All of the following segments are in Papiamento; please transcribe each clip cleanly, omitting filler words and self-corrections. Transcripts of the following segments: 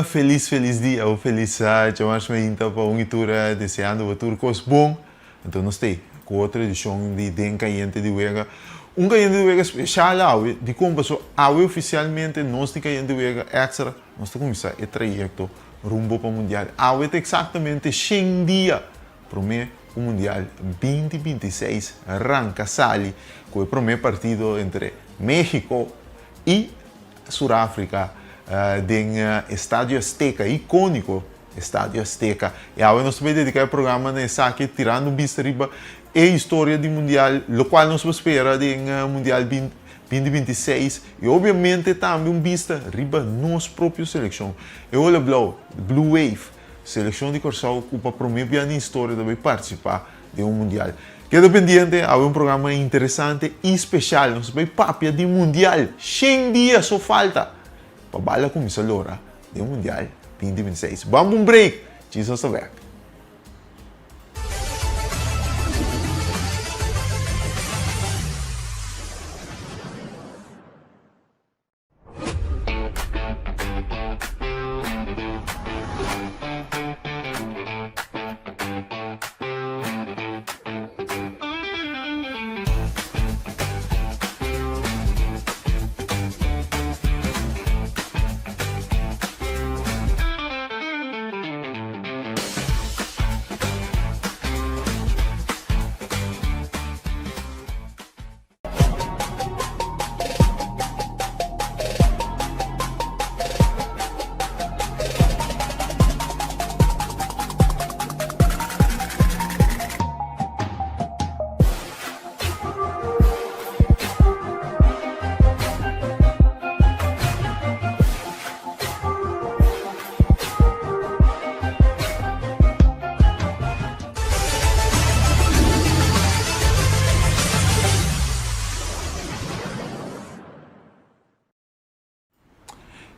Un felis felis dia, un felis djamarts mainta pa un i tur, deseando bo tur kos bon. Anto nos t'ei ku otro edishon di Den Kayente di Wega. Un Kayente di Wega speshal awe, dikon? Pasobra awe ofisialmente nos di Kayente di Wega Extra nos ta kuminsá e trayekto rumbo pa Mundial. Awe ta eksaktamente shen dia promé ku Mundial 2026 ranka sali ku e promé partido entre México i Suráfrika den Estadio Azteca, ikóniko Estadio Azteca. I awe nos ta bai dediká e programa na esaki tirando un bista riba e historia di Mundial, lokual nos por spera den Mundial 2026 i obiamente tambe un bista riba nos propio selekshon, e Ola Blou, Blue Wave, selekshon di Kòrsou ku pa promé bia den historia ta bai partisipá den un Mundial. Keda pendiente, awe un programa interesante i speshal. Nos ta bai papia di Mundial. Shen dia so falta pa bala kuminsá lora den Mundial 2026. Ban pa un break, djis nos ta bek.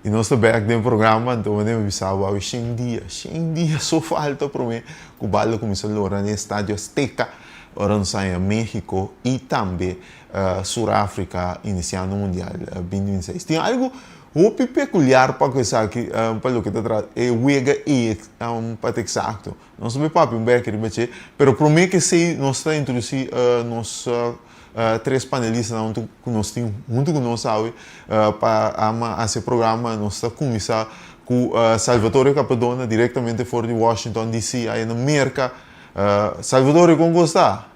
I nos ta bek den programa, anto manera mi bisa bo awe shen dia, shen dia so falta prome ku bal lo kuminsa lora den Estadio Azteca ora nos haña Mexico i tambe Sur Africa inisiando Mundial 2026. Tin algu Hopi pekuliar pa ku esaki pa loke ta trata e wega ei pa ta eksakto. Nos ta bai papia un beki riba dje, pero promé ku esei nos ta introdusí nos tres panelistanan huntu ku nos tin huntu ku nos awe pa ama hasi e programa. Nos ta kuminsá ku Salvatore Capadona direktamente for di Washington DC aya na Merka. Salvatore kon ku sta?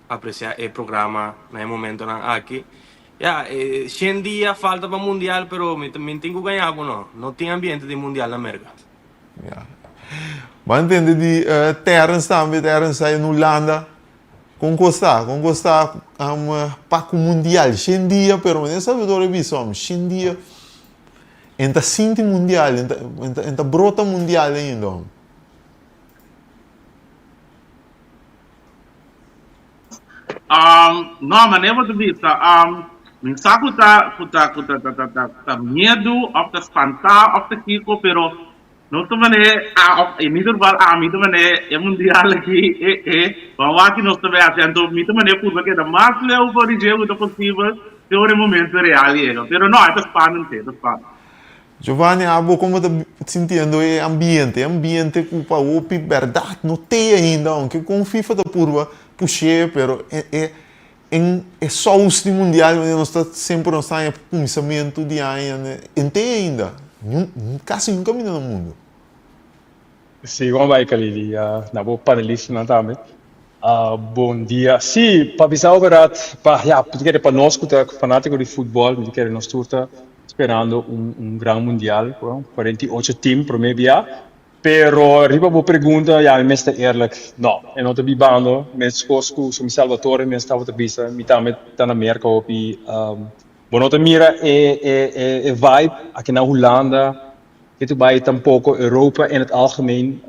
Aprecia e programa na e momentonan aki. Ya, shen dia falta pa mundial pero mi mi tin cu gaña bo no. No tin ambiente di mundial na Merca. Ya. Bo a ntende di Terrence tambe, Terrence ta na Hulanda. Con cos ta? Con cos ta pa cu mundial? Shen dia pero manera Salvador a bisa hombre, shen dia en ta sinti mundial, en ta brota mundial ainda hombre. Um, no, manera bo ta bisa, um, mi sa ku ta, ku ta, ku ta, ta, ta, ta, ta miedu of ta spantá of ta kiko, pero no ta manera, a, of in ieder geval ami ta manera e mundial aki, e, e, ban wak ki nos ta bai hasi, anto mi ta manera purba keda mas leu for di dje ku ta posibel te ora e momento real yega, pero no, e ta spannend si, e ta spannend. Giovanni, abo como ta sintiendo e ambiente? E ambiente cu pa hopi berdad no tey ainda, aunke con FIFA ta purba push'é, pero e e en e saus di mundial manera nos ta semper nos ta haña cuminsamentu di aña en tey ainda, niun casi niun caminda na mundo. Sí, con bai Kalili, na bo panelistanan tambe. Bon dia. Sí, pa bisa bo berdad, pa ya, mi ta kere pa nos cu ta fanatico di futbol, mi ta kere nos tur ta sperando un un gran mundial, 48 team prome bia. Pero riba bo pregunta, ya mi mes ta eerlijk, no, e no ta bibando, mescos cu mi Salvatore mes tabata bisa, mi tambe ta na Merca hopi, bo no ta mira e e e vibe aki na Hulanda, Ke tu bai tampoco Europa in het algemeen.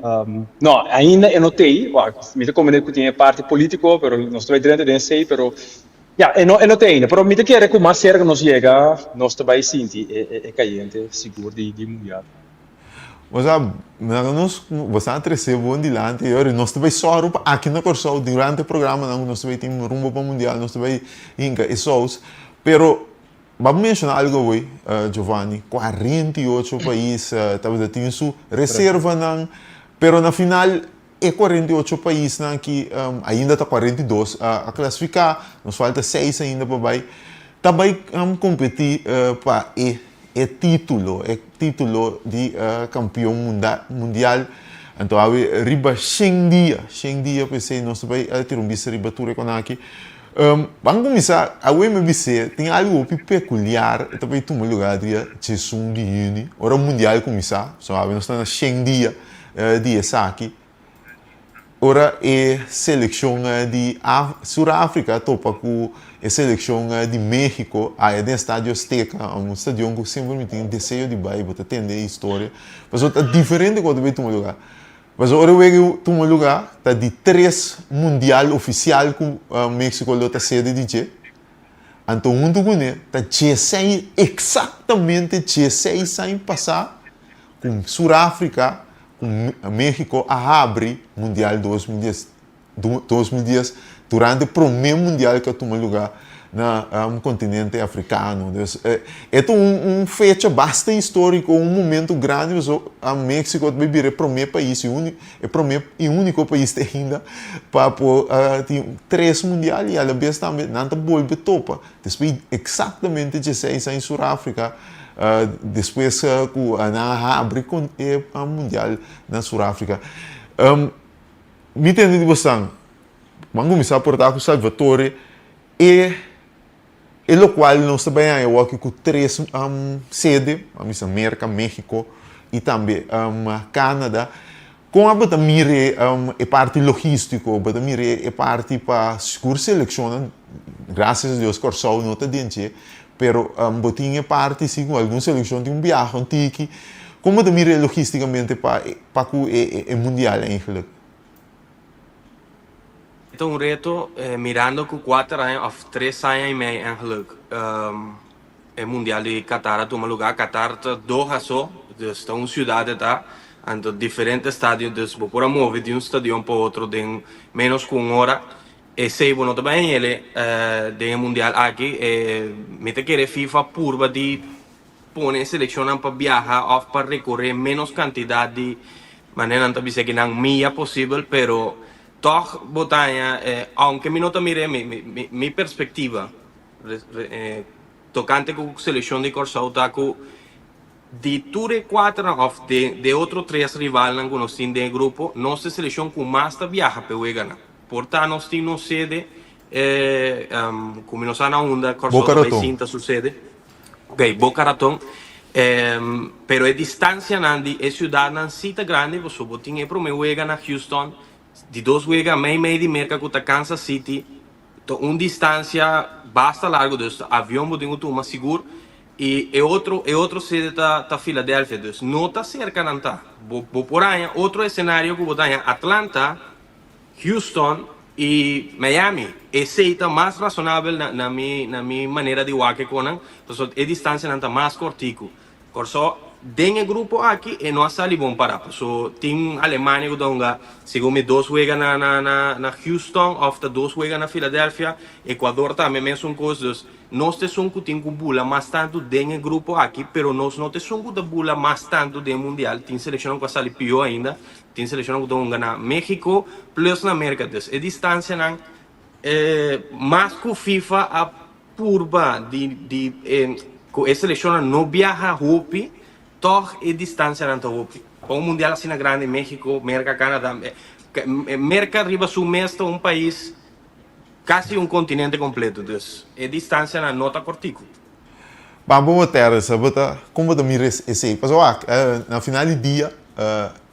No, ainda e no tei. Mi ta comprende cu tin e parti politico, pero nos ta bai drenta den esey, pero ya, e no e no tei ainda. Pero mi ta kere cu mas cerca nos yega, nos ta bai sinti e e cayente sigur di di mundial. Bo sa, laga nos, bo sa trese bon dilanti e ora nos ta bai sòru pa aki na Kòrsou durante e programanan ku nos ta bai tin rumbo pa mundial nos ta bai hinka e sous. Pero bo a menshoná algu awor, Giovanni, 48 pais tabata tin su reservanan, pero na final e 48 paisnan aki ainda ta 42 a klasifiká, nos falta seis ainda pa bai, ta bai kompetí pa e e título, e título di kampion mundial. Anto awe riba shen dia, shen dia p'esei nos ta bai tira un bista riba tur e kona aki. Ban kuminsá, awe mi bis'é tin algu hopi pekuliar ta bai tuma lugá dia diesun di yüni, ora mundial kuminsá, so awe nos ta na shen dia di esaki. Ora e selekshon di Sur Afrika topa ku e selekshon di Mexico aya den Estadio Azteca, un stadion ku semper mi tin deseo di bai, bo ta tende e historia, pasobra ta diferente ku ta bai tuma lugá. Pasobra ora e wega tuma lugá ta di tres mundial ofisial ku Mexico lo ta sede di dje, anto huntu kuné ta dieseis, eksaktamente dieseis aña pasá ku Sur Afrika ku Mexico a habri Mundial 2010 2010 durante prome mundial ku a tuma lugá na kontinente afrikano. Dus e ta un un fecha basta históriko, un momento grandi pasobra Mexico ta bai bira e prome pais i uni e prome i úniko pais te ainda pa por tin tres mundial i alabes tambe nan ta bolbe topa despues eksaktamente dieseis aña Sur Afrika Despues ku nan a habri kon e mundial na Sur Afrika. Mi tende di bosan, ban kuminsá por ta ku Salvatore e e lokual nos ta bai haña awor aki ku tres sede, ban bisa Merka, Mexico i tambe Canada. Kon abo ta mira e parti logístiko, bo ta mira e parti pa sigur selekshonnan, grasias a Dios Kòrsou no ta den dje, pero bo tin e parti si ku algun selekshon tin un biaha un tiki. Kon bo ta mira logístikamente pa pa ku e mundial eigentlik? E ta un reto mirando ku kuater aña òf tres aña i mei eigentlik E mundial di Qatar a tuma lugar. Qatar ta Doha so, dus ta un ciudad e ta, anto diferente stadio, dus bo por a move di un stadion pa otro den menos cu un ora. Esey bo no ta bay hele den e mundial aki. Mi ta kere FIFA purba di pone e seleccionnan pa biaha of pa recorre menos cantidad di, manera nan ta bisa aki nan, milla posibel, pero toch bo ta haña, aunke mi no ta mira mi mi perspectiva, Tokante ku selekshon di Kòrsou ta ku di tur e kuaternan òf den e otro tres rivalnan ku nos tin den e grupo, nos ta e selekshon ku mas ta biaha pa e weganan. Por ta nos tin nos sede ku mi no sa na unda Kòrsou Boca ta bai Raton. sinta su sede. Oke, Boca Raton. Pero e distansianan di e siudatnan si ta grandi pasobra bo tin e promé wega na Houston, di dos wega mei mei di Merka ku ta Kansas City, Ta un distancia basta largo dus avion bo tin cu tuma sigur y e otro e otro sede ta ta Philadelphia dus no ta cerca nan ta. Bo bo por haña otro escenario cu bo ta haña Atlanta, Houston y Miami esey ta mas razonabel na na mi na mi manera di wak e conan pasobra e distancianan ta mas cortico. Kòrsou den e grupo aki e no a sali bon pará paso tin Alemania ku ta hunga segun mi dos wega na na na na Houston òf ta dos wega na Philadelphia, Ecuador tambe mesun kos dus nos ta esun ku tin ku bula mas tantu den e grupo aki pero nos no ta esun ku ta bula mas tantu den mundial tin selekshonnan ku a sali pió ainda tin selekshonnan ku ta hunga na Mexico plus na Merka dus e distansianan mas ku FIFA a Purba di di e ku e selekshonnan no biaha hopi, tòg e distansianan ta hopi. Pa un mundial asina grandi, México, Merka, Canada, Merka riba su mes ta un pais kasi un kontinente kompleto, dus e distansianan no ta kortiku. Pa bo Teresa, bo ta kon bo ta mira esei? Pasobra wak, na final di dia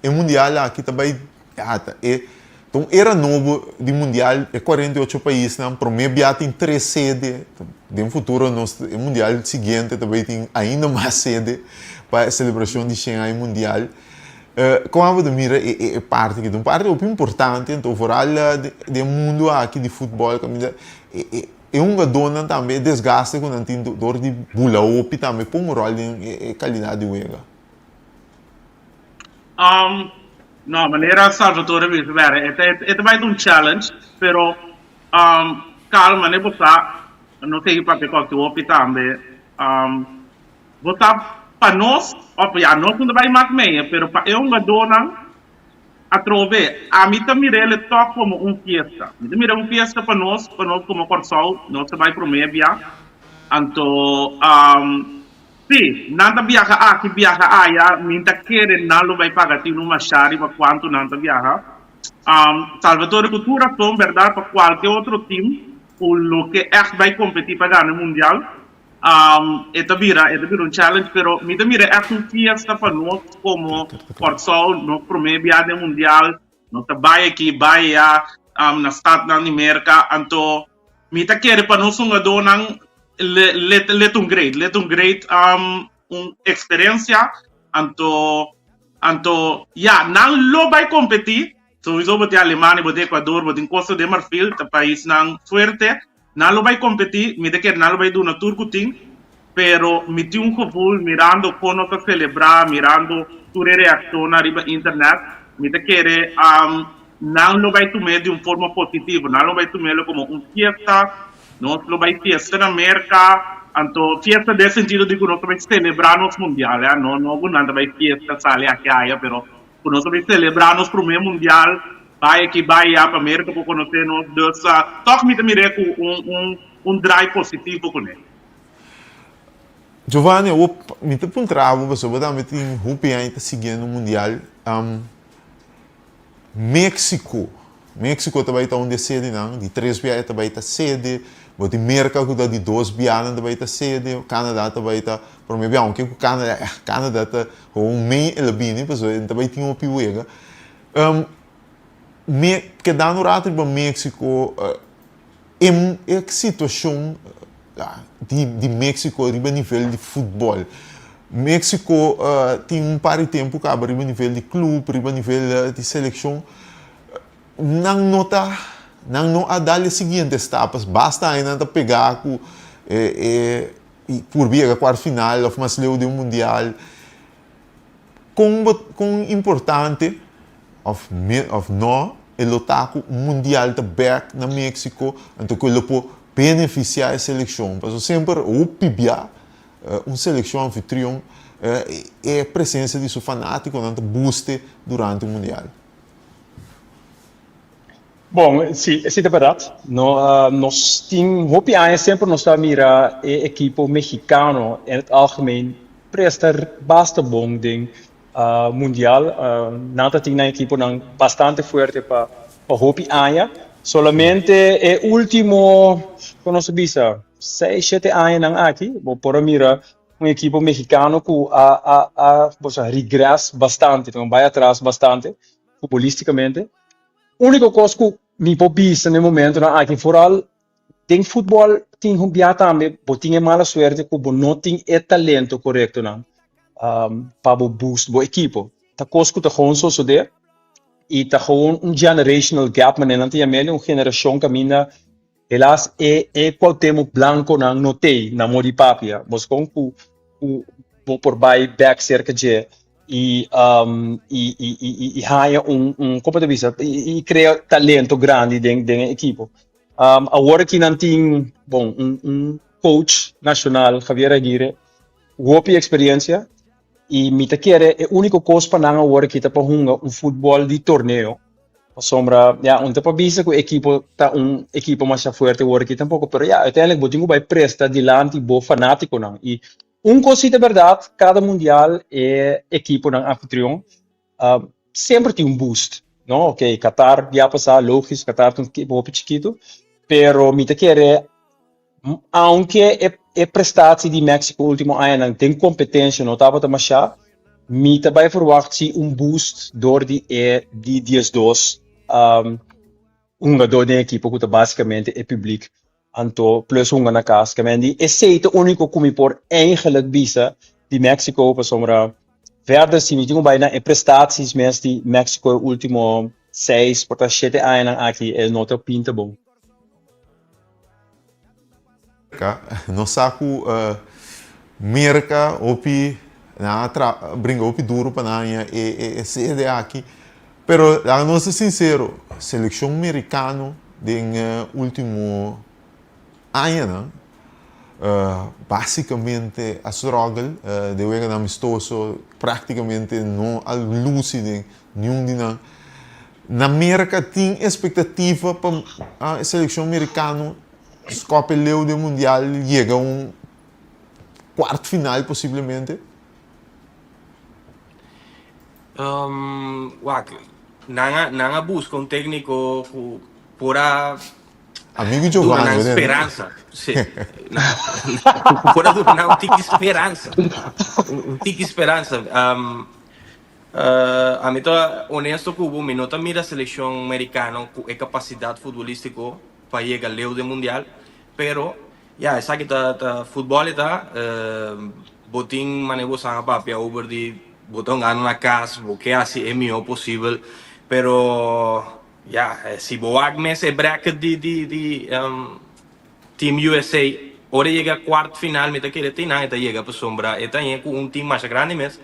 e mundial aki ta bai Ya ta e ta un era nobo di mundial e 48 paisnan prome bia tin tres sede den futuro nos e mundial siguiente ta bay tin ainda mas sede pa e celebracion di shen aña mundial con abo ta mira e e parti aki ta un parti hopi importante anto vooral den mundo aki di futbol caminda e e e hungadornan tambe e desgaste cu nan tin door di bula hopi tambe pon un rol den e calidad di wega. Um, no, manera Salvatore bisa bere, e ta, e ta bai un challenge, pero um, calma, ne bo sa, no sei papia koki hopi tambe, um, bo sa pa nos, of ja, nos no ta bai mak mee, pero pa e hungadónan, atrobe, ami ta mir'é tòg komo un fiesta. Mi ta mira un fiesta pa nos, pa nos komo Kòrsou, nos ta bai promé bia, anto, um, Sí, nan ta biaha aki, biaha aya, mi ta kere nan lo bai paga tinu masha riba kuantu nan ta biaha. Salvatore ku tur rason bèrdat pa kualke otro tim ku lo ke ègt bai kompetí pa gana e mundial, e ta bira e ta bira un challenge, pero mi ta mira ègt un fiesta pa nos komo Kòrsou, nos promé biaha den mundial, nos ta bai aki, bai aya na stadnan di Merka, anto Mi ta kere pa nos hungadónan le le ta un great, le ta un great un eksperensia, anto anto ya nan lo bai kompetí, souiso bo tin Alemania, bo tin Ecuador, bo tin Costa de Marfil, ta paisnan fuerte, nan lo bai kompetí, mi ta kere nan lo bai duna tur ku tin, pero mi tin un gevoel mirando kon nos ta selebrá, mirando tur e reakshonnan riba internet, mi ta kere Nan lo bai tum'é di un forma positivo, nan lo bai tum'é komo un fiesta, nos lo bai fiesta na Merka, anto fiesta den sentido di ku nos ta bai selebrá nos mundial, ya, no no ku nan ta bai fiesta sali aki aya, pero ku nos ta bai selebrá nos promé mundial, bai aki bai aya pa Merka por konosé nos, dus tòg mi ta mir'é ku un un un draai positivo kuné. Giovanni, awor mi ta puntra bo pasobra bo tambe tin hopi aña ta siguiendo mundial. Mexico. Mexico ta bai ta un di e sedenan, di tres bia e ta bai ta sede, bo tin Merca cu ta di dos bianan ta bai ta sede, Canada ta bai ta prome bia, aunke cu Canada, eh, Canada ta gewoon mei el a bini pasobra e ta bai tin hopi wega. Me, kedando un rato riba Mexico, E e situacion di di Mexico riba nivel di futbol. Mexico tin un par di tempo caba riba nivel di club, riba nivel di seleccion, nan no ta, nan no a dal e siguiente stapas, basta aña nan ta pega cu e e purba yega cuart final of mas leu den un mundial. Kon bo kon importante of me of no e lo ta ku un mundial ta bek na Mexico anto ku e lo por benefisiá e selekshon pasobra semper hopi bia un selekshon anfitrion e presensia di su fanatikonan ta buste durante un mundial. Bon, si, esei ta bèrdat. No, nos tin hopi aña semper nos ta mira e ekipo mexicano en het algemeen presta basta bon den mundial. Nan ta tin nan ekiponan bastante fuerte pa pa hopi aña. Solamente e ultimo, kon nos ta bisa, seis, shete añanan aki bo por a mira un ekipo mexicano ku a a a bo sa regres bastante, ta bai atras bastante futbolisticamente. Úniko kos ku mi por bisa na e momentonan aki, foral den futbòl tin un bia tambe bo tin e mala suerte ku bo no tin e talento korektonan pa bo boost bo ekipo. Ta kos ku ta gewoon sosodé i ta gewoon un generational gap manera nan ta yam'el, un generashon kaminda Helaas e e Cuauhtemoc blanconan no tey na mo di papia. Bo scon cu cu bo por bay bek cerca dje y y y y y haya un un como ta bisa y y crea talento grandi den den e ekipo. Awor aki nan tin bon un un coach nacional Javier Aguirre hopi experiencia y mi ta kere e unico cos pa nan awor aki ta pa hunga un futbol di torneo. Pasobra, ya, un ta pa bisa ku e ekipo ta un ekipo masha fuerte awor aki tampoko, pero ya, uiteindelijk bo tin ku bai presta dilanti bo fanátikonan. I un kos si ta bèrdat, kada mundial e ekiponan anfitrion semper tin un boost, no? Oke, Qatar ya pasá, lógis, Qatar ta un ekipo hopi chikitu, pero mi ta kere Aunke e e prestatie di Mexico ultimo añanan den competencia no tabata masha, mi ta bay verwacht si un boost door di e di 12 hungador den ekipo cu ta basicamente e publiek anto plus hunga na cas. Ke men di esey ta unico cu mi por eigenlijk bisa di Mexico pasobra verder si mi tin cu bay na e prestaties mes di Mexico e ultimo seis por ta shete añanan aki e no ta pinta bon. Nos sa ku Merka hopi Nan a tra bringa hopi duro pa nan haña e e sede aki. Pero laga nos ta sincero, seleccion mericano den ultimo añanan basicamente a struggle den weganan amistoso, practicamente no a luci den niun di nan. Na Merca tin expectativa pa e seleccion mericano scope leu den mundial yega un kwart final posiblemente? Wak, nan a nan a buska un tékniko ku por a Amigu duna Giovanni, nan bo tende? speransa. Sí. Ku por a duna nan un tiki speransa. Un tiki speransa. Ami ta honesto ku bo, mi no ta mira selekshon merikano ku e kapasidat futbolístiko pa yega leu den mundial, pero Ya, esaki ta ta futbol e ta. Bo tin manera bo san a papia over di bo ta hungando na kas, bo ke hasi e mihó posibel, pero ya, si bo wak mes e bracket di di di Team USA, ora e yega kwart final mi ta kere tin nan e ta yega pasobra e ta haña ku un team masha grandi mes.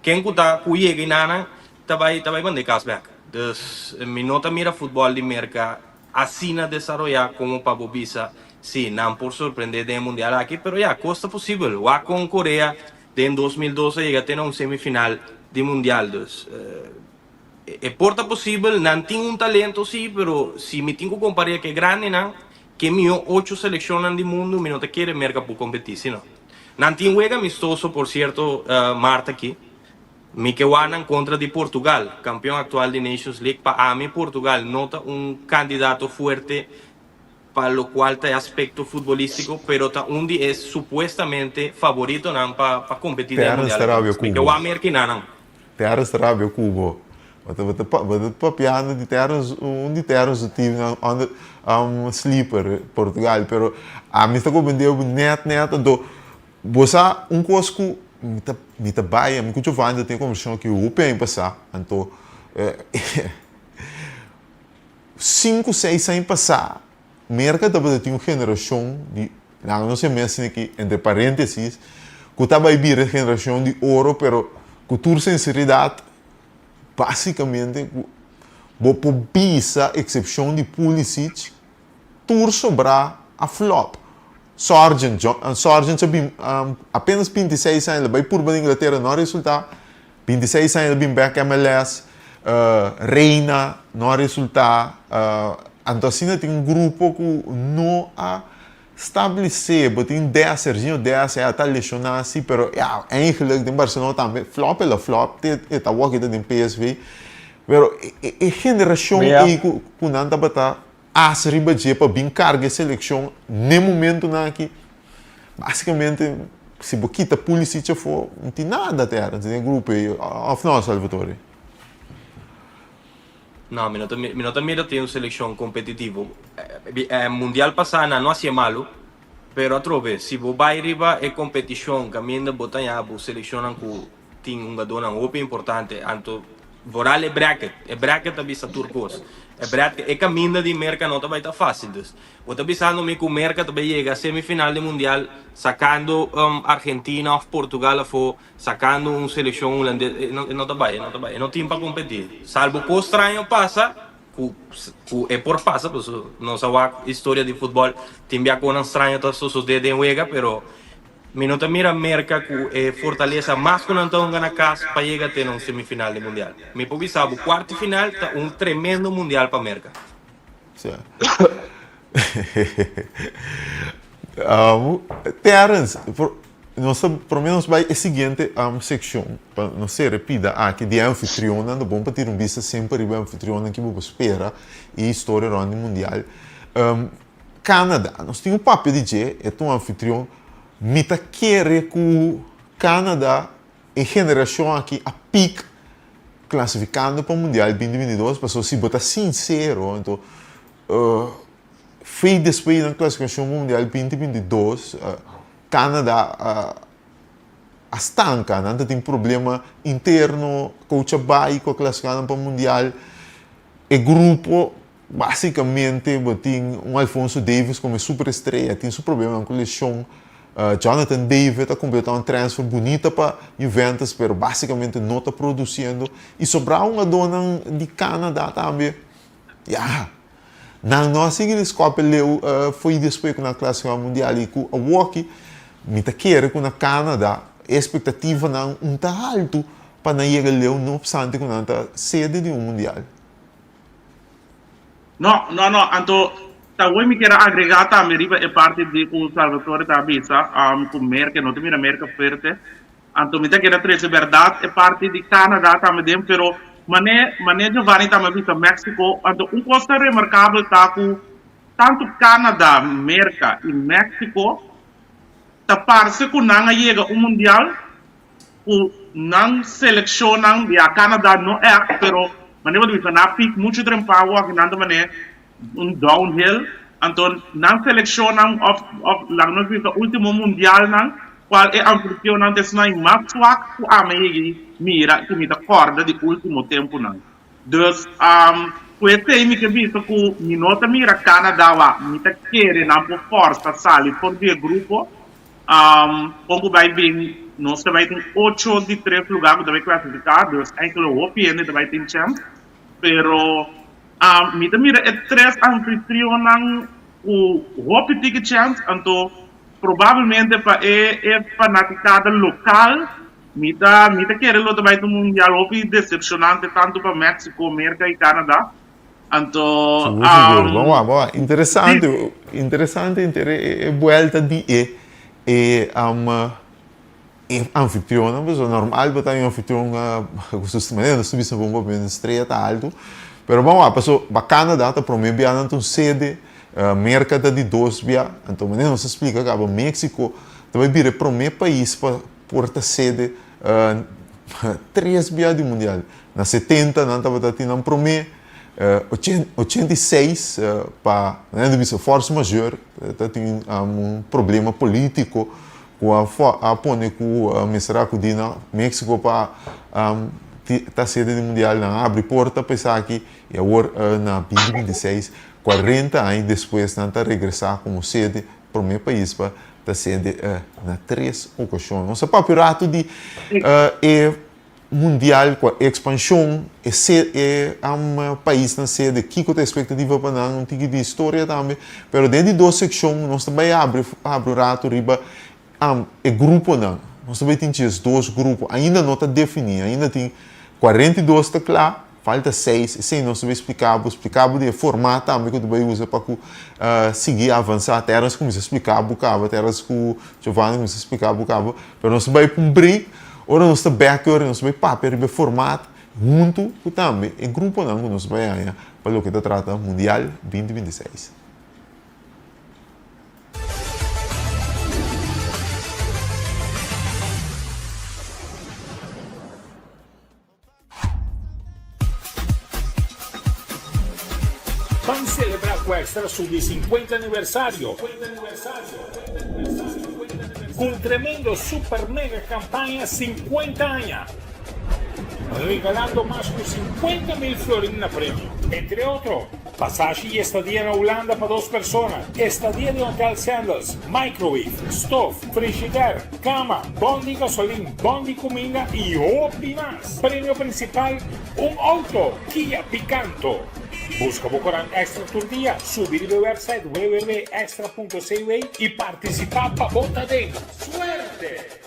Ken ku ta ku yega enanan ta bai ta bai manda e kas bek. Dus mi no ta mira futbol di Merka asina desaroyá komo pa bo bisa si nan por sorprendé den e mundial aki, pero ya, kos ta posibel. Wak kon Korea den 2002 a yega te na un semifinal di mundial, dus e por ta posibel. Nan tin un talento si, pero si mi tin ku kompar'é ku e grandinan, ku e mihó ocho selekshonnan di mundu, mi no ta kere Merka por kompetí si no. Nan tin wega amistoso por sierto mart aki. Mi ke wak nan kontra di Portugal, kampeon aktual di Nations League. Pa ami Portugal no ta un kandidato fuerte pa lokual ta e aspekto futbolístiko, pero ta un di e supuestamente favoritonan pa pa kompetí den e Terrence Mundial ta aki. rabia Mi ku ke bo. wak merkinanan. Terrence ta rabia ku bo. Bo ta bo ta bo ta papiando di Terrence, un di Terrence su teamnan under sleeper, Portugal, pero ami ta komprendé bo nèt nèt anto Bo sa un kos ku mi ta mi ta bai, ami ku Giovanni ta tin e kombersashon aki hopi aña pasá, anto sinku seis aña pasá Merka tabata tin un generashon di, laga nos yam'é asina aki entre paréntesis, ku ta bai bira e generashon di oro pero ku tur sinseridat básikamente ku bo por bisa eksepshon di Pulisic, Tur sobrá a flop. Sargent, Sargent a bin apenas 26 aña, el a bai purba na Inglatera, no a resultá. 26 aña el a bin bek MLS, Reina no a resultá. Anto asina tin un grupo ku no a stablesé. Bo tin Dest, Serginho Dest, e a ta leshoná si, pero ya, eigenlijk den Barcelona tambe flop el a flop, te e ta wòrdu kita den PSV. Pero e generashon ei ku nan tabata As riba dje pa bin karga e selekshon n'e momentunan aki, basikamente si bo kita Pulisic afó, no tin nada Terence den e grupo ei, òf no Salvatore? No, mi no ta mi no ta mira tin un selekshon kompetitivo. E mundial pasá nan no hasié malu, pero atrobe si bo bai riba e kompetishon kaminda bo ta haña bo selekshonnan ku Tin hungadónan hopi importante, anto vooral e bracket. E bracket ta bisa tur kos. E bracket, e kaminda di Merka no ta bai ta fásil. Dus, bo ta bisando mi ku Merka ta bai yega semifinal di mundial sakando Argentina òf Portugal afó, sakando un selekshon hulandes. E no, e no ta bai, e no ta bai. E no tin pa kompetí. Salbo kos straño pasa, ku ku e por pasa, pasobra nos a wak historia di futbòl, tin bia konan straño ta sosodé den wega, pero Mi no ta mira Merca cu e fortaleza mas cu nan ta hunga na cas pa yega te na un semifinal di mundial. Mi por bisa bo cuarto final ta un tremendo mundial pa Merca. Terence, nos ta prome nos bai e siguiente seccion pa nos cera e pida aki di e anfitrionnan. Ta bon pa tira un bista semper riba e anfitrionnan ki bo por spera e historia rond di mundial. Canada, nos tin un papia di dje, e ta un anfitrion. Mi ta kere ku Canada e generashon aki a pik klasifikando pa Mundial 2022, pasobra si bo ta sinsero, anto fei despues di nan klasifikashon pa Mundial 2022, Canada a stanka, nan ta tin problema interno, coach a bai ku a klasifiká nan pa Mundial, e grupo Básicamente bo tin un Alphonso Davies como e superestrella, tin su problemanan cu lesion. Jonathan David a kompletá un transfer bunita pa Juventus pero básikamente no ta produsiendo i sobrá hungadónan di Canada tambe ya nan no a sigui di skòp e leu fo'i despues ku nan a klasifiká mundial i ku awoki mi ta kere ku na Canada e espektativanan un ta haltu pa nan yega leu no opstante ku nan ta sede di un mundial. No, no, no. Anto, ta hoy mi kier a agrega tambe riba e parti di cu Salvatore ta bisa, um, cu Merca, no ta mira Merca fuerte. Anto mi ta keda trece berdad e parti di Canada tambe den, pero mane, mane Giovanni tambe a bisa Mexico. Anto un cos ta remarcabel ta cu tanto Canada, Merca y Mexico ta parce cu nan a yega un mundial ku nan selekshonnan di a Canada no ègt pero manera bo ta bisa nan a pik muchu trempa wòk nan ta manera un downhill anto nan selekshonnan òf òf laga nos bisa ultimo mundialnan kual e anfitrionnan ta esnan mas swak ku ami a yegi mira ku mi ta kòrda di ultimo tempunan dus ku esei mi ke bisa ku mi no ta mira Canada wak mi ta kere nan por fòrsa sali for di e grupo. Kon ku bai bin, nos ta bai tin ocho di tres lugá ku ta bai klasifiká, dus enkele hopi hende ta bai tin chèns. Pero mi ta mira e tres anfitrionnan ku hopi tiki chèns, anto probablemente pa e e fanatikada lokal mi ta mi ta kere lo ta bai ta un mundial hopi desepshonante tantu pa Mexico, Merka i Canada. Anto, Sigur, sigur. Bon wak, bon wak. Interesante, interesante inter e buelta di e e e anfitrionnan pasobra normal bo ta un anfitrion ku su manera nos ta bisa bon papia strea ta altu pero bon wak pasobra pa Canada ta prome bia nan ta un sede Merka ta di dos bia anto manera nos a splika kaba Mexico ta bai bira e prome pais pa por ta sede tres bia di mundial. Na setenta nan tabata tin nan promé, 86 pa nan a bisa force majeure, ta tin un problema politico cu a pone cu mester a acudi na Mexico pa ta sede di mundial, nan a abri porta pa esaki y awor na 2026, 40 aña despues nan ta regresa como sede, prome pais pa ta sede na tres ocasion. Nos a papia un rato di e Mundial ku a ekspanshon e se e paisnan sede kiko ta espektativa pa nan un tiki di historia tambe pero den di dos sekshon nos ta bai abri abri un ratu riba e gruponan nos ta bai tin 12 grupo ainda no ta defini ainda tin 42 ta kla Falta seis, esei nos ta bay splica bo, splica bo di e formaat tambe cu ta bay usa pa cu sigui avansa. Terence cuminsa splica bo caba, Terence cu Giovanni cuminsa splica bo caba, pero nos ta bay pa un break, ora nos ta bek ora nos ta bay papia riba e formaat hunto cu tambe e gruponan cu nos ta bay haña pa loke ta trata Mundial 2026. Ban celebra cu Extra su di 50 aniversario cu un tremendo super mega campaña 50 aña, regalando mas cu 50 mil florin na premio. Entre otro, Pasashi y estadia na Hulanda pa dos persona, estadia den Hotel Sandals, microwave, stof, frigider, cama, bon di gasolin, bon di cuminda y hopi mas. Premio principal, un auto Kia Picanto. Busca bo corant Extra tur dia, subi riba e website www.extra.cw y participa pa bo ta den. Suerte!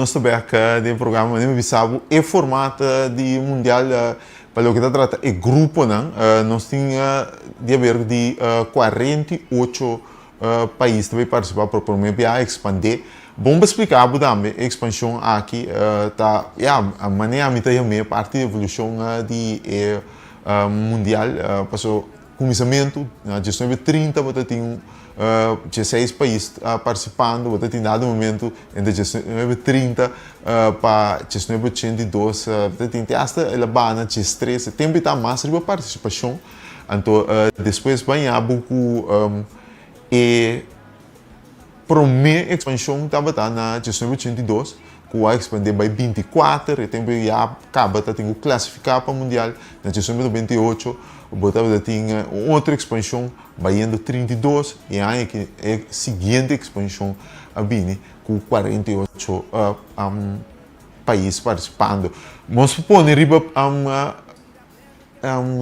Nos ta bek den programa manera mi bisa bo e formato di mundial pa loke ta trata e gruponan. Nos tin di haber di 48 pais ta bay participa por prome bia a expande. Bon pa splica bo tambe e expansion aki ta ya manera mi ta yam'e parti di evolucion di e mundial paso Kuminsamentu, na diesnuebe trinta bo ta tin dieseis pais partisipando, bo ta tin dado momentu entre diesnuebe trinta pa diesnuebe ochenta i dos, bo ta tin te asta el a baha na diestres, e tempu ta mas riba partisipashon, anto despues baña bo ku e Promé ekspanshon tabata na 1982, ku a ekspandé bai 24, e tempu ei ya kaba ta tin ku klasifiká pa mundial. Na 1998 bo tabata tin un otro ekspanshon bayendo 32, i e aña aki e siguiente ekspanshon a bini ku 48 pais partisipando. Nos por pone riba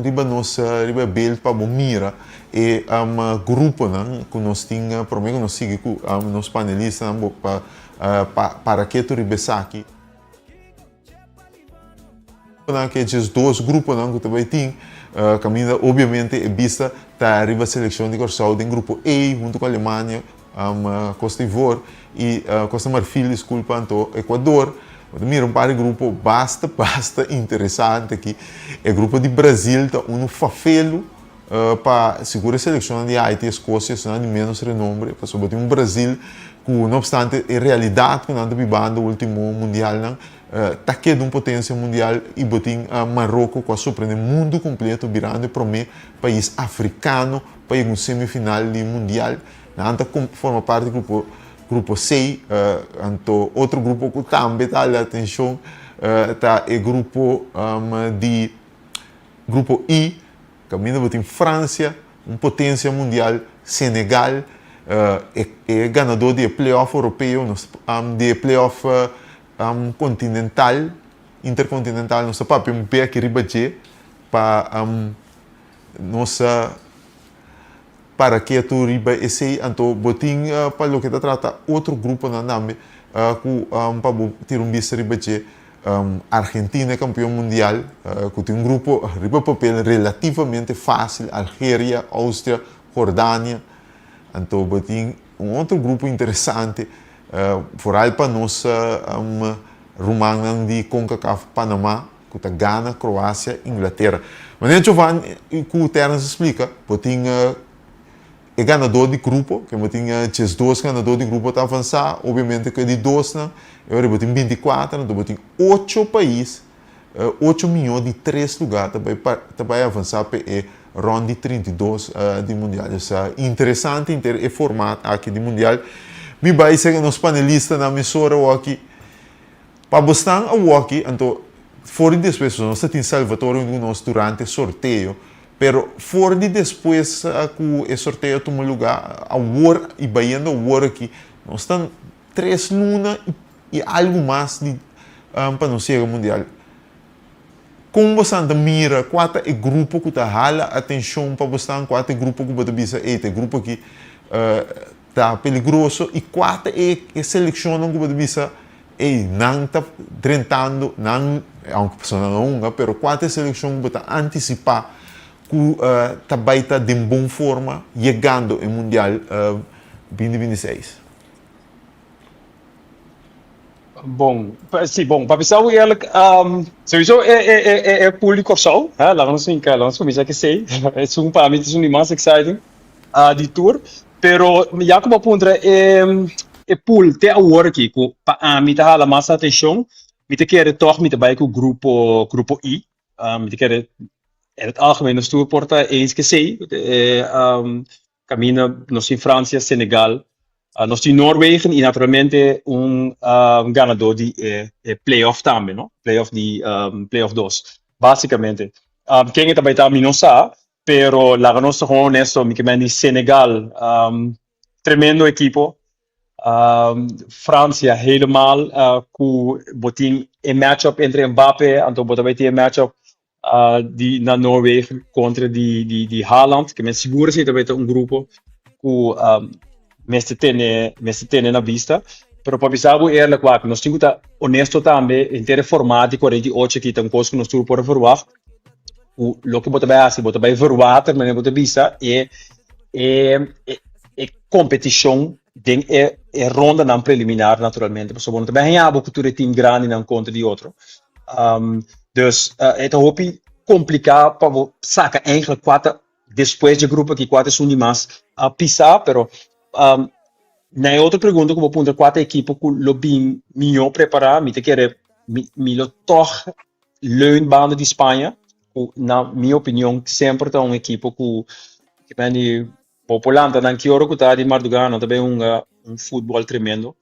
Riba nos riba e beeld pa bo mira e gruponan ku nos tin prome ku nos sigui ku nos panelistanan bo pa para ketu riba esaki. Nan ke djes dos gruponan ku ta bai tin kaminda obiamente e bista ta riba selekshon di Kòrsou den grupo A huntu ku Alemania, Costa Ivor i Costa Marfil disculpa anto Ecuador. Bo ta mira un par di grupo basta basta interesante aki. E grupo di Brazil ta unu fafelu pa sigur e seleccionnan di Haiti, Escocia esnan di menos renombre pasobra bo tin un Brazil cu no obstante e realidad cu nan ta bibando ultimo mundialnan ta keda un potencia mundial y bo tin Marocco cu a sorprende mundo completo birando e prome pais africano pa yega un semifinal di mundial. Nan ta forma parti di grupo grupo C, anto otro grupo ku tambe ta hala atenshon ta e grupo di grupo I, kaminda bo tin Fransia, un potensia mundial, Senegal, e ganadó di e playoff europeo, nos di e playoff kontinental, interkontinental, nos ta papia un pia aki riba dje pa nos Para ketu riba esei, anto bo tin pa loke ta trata otro gruponan tambe ku pa bo tira un bista riba dje. Argentina e kampion mundial ku tin un grupo riba papel relativamente fásil, Algeria, Austria, Jordania. Anto bo tin un otro grupo interesante foral pa nos rumannan di Concacaf, Panama. Ku ta gana Kroasia, Inglatera. Manera Giovanni ku Terence a splika, bo tin e ganadó di grupo, ke bo tin diesdos ganadó di grupo ta avansá, obviamente ku e di dosnan, e ora bo tin 24, anto bo tin ocho pais, ocho mihó di tres lugá ta bai ta bai avansá pa e rònt di 32 di mundial. Esei interesante inter e format aki di mundial. Mi bai serka nos panelistanan mesora awor aki. Pa bosnan awoki, anto for di despues, nos ta tin Salvatore huntu ku nos durante sorteo, pero for di despues ku e sorteo a tuma lugá, awor i bayendo awor aki, nos ta tres luna i algu mas di pa nos yega mundial. Kon bosnan ta mira kua ta e grupo ku ta hala atenshon pa bosnan, kua ta e grupo ku bo ta bisa, ey, ta e grupo aki ta peligroso i kua ta e e selekshonnan ku bo ta bisa, ey, nan ta drentando, nan, aunke pasobra nan no hunga, pero kua ta e selekshon ku bo ta antisipá ku ta bai ta den bon forma yegando e mundial 2026? Bon, si, bon, pa bisa bo eerlijk, sowieso e, e, e, e, e pool di Kòrsou, hè, laga nos hinka, laga nos kuminsá ku esei, esun pa mi ta esun di mas exciting di tur, pero ya ku bo a puntra e, e pool te awor aki ku pa ami ta hala mas atenshon, mi ta kere tòg mi ta bai ku grupo, grupo I, mi ta kere in het algemeen nos tur por ta eens ku esei, e, Kaminda nos tin Fransia, Senegal, nos tin Noorwegen i naturalmente un ganadó di e playoff tambe, no? Playoff di playoff dos, básikamente. Ken e ta bai ta mi no sa, pero laga nos ta gewoon honesto, mi ke men di Senegal, tremendo ekipo. Fransia helemaal ku bo tin e matchup entre Mbappé, anto bo ta bai tin e matchup di na Noorwegen kontra di di di Haaland ke men sigur esei ta bai ta un grupo ku mester tene mester tene na bista. Pero pa bisa bo eerlijk wak, nos tin ku ta honesto tambe, henter e formaat di 48 aki ta un kos ku nos tur por a verwacht, ku loke bo ta bai hasi, bo ta bai verwater, manera bo ta bisa, e e e kompetishon den e e rondanan preliminar naturalmente, pasobra bo no ta bai haña bo ku tur e team grandinan kontra di otro. Dus e ta hopi kompliká pa bo saka eigenlijk kua ta despues dje grupo aki kua ta esun di mas pisá, pero na e otro pregunta ku bo puntra kua ta e ekipo ku lo bin mihó prepará, mi ta kere mi mi lo tòg leun banda di Spaña ku na mi opinion semper ta un ekipo ku di bo por lanta nan ki ora ku ta di mardugá nan ta bai hunga un futbòl tremendo.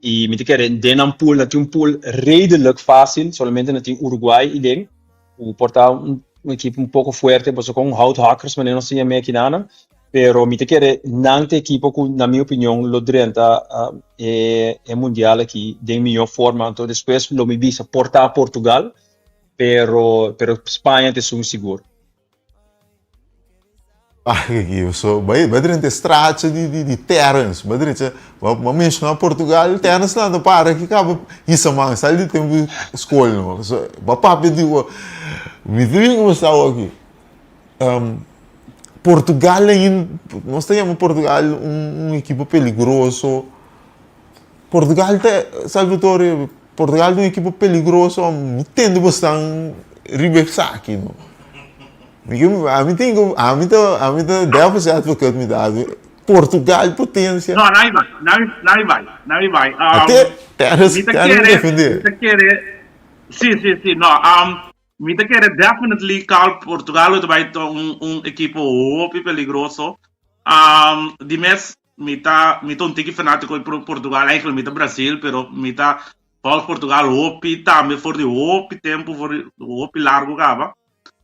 I mi ta kere den nan pool nan tin un pool redelijk fácil, solamente nan tin Uruguay i den, ku por ta un ekipo un poko fuerte, pasobra kon houthakkers manera nos ta yam'é akinanan, pero mi ta kere nan ta ekipo ku na mi opinion lo drenta e e mundial aki den mihó forma, anto despues lo mi bisa por ta Portugal, pero pero Spaña ta esun sigur. Aki so bai bai drenta e straatje di di di Terrence, bai drecha bo bo menshoná Portugal, Terrence nan ta para aki kaba hisa man sali di tempu skol no. So bo papia di bo mi ta bin kumsa awo aki Portugal ain nos ta yama Portugal un un ekipo peligroso. Portugal ta Salvatore Portugal ta un ekipo peligroso mi tende bo stan riba esaki no. Mi ke ami tin ku ami ta ami ta devil's advocate mi ta haci Portugal potencia. No, nan bai, nan nan bai, nan bai. Ate Terrence Mi ta Terrence kere, defende. mi ta kere, si, si, si, no, mi ta kere definitely Carl Portugal lo ta bai ta un un ekipo hopi peligroso. Di mes Mi ta mi ta un tiki fanatico di Portugal, eigenlijk mi ta Brasil, pero mi ta volg Portugal hopi tambe for di hopi tempo, for di hopi largo caba.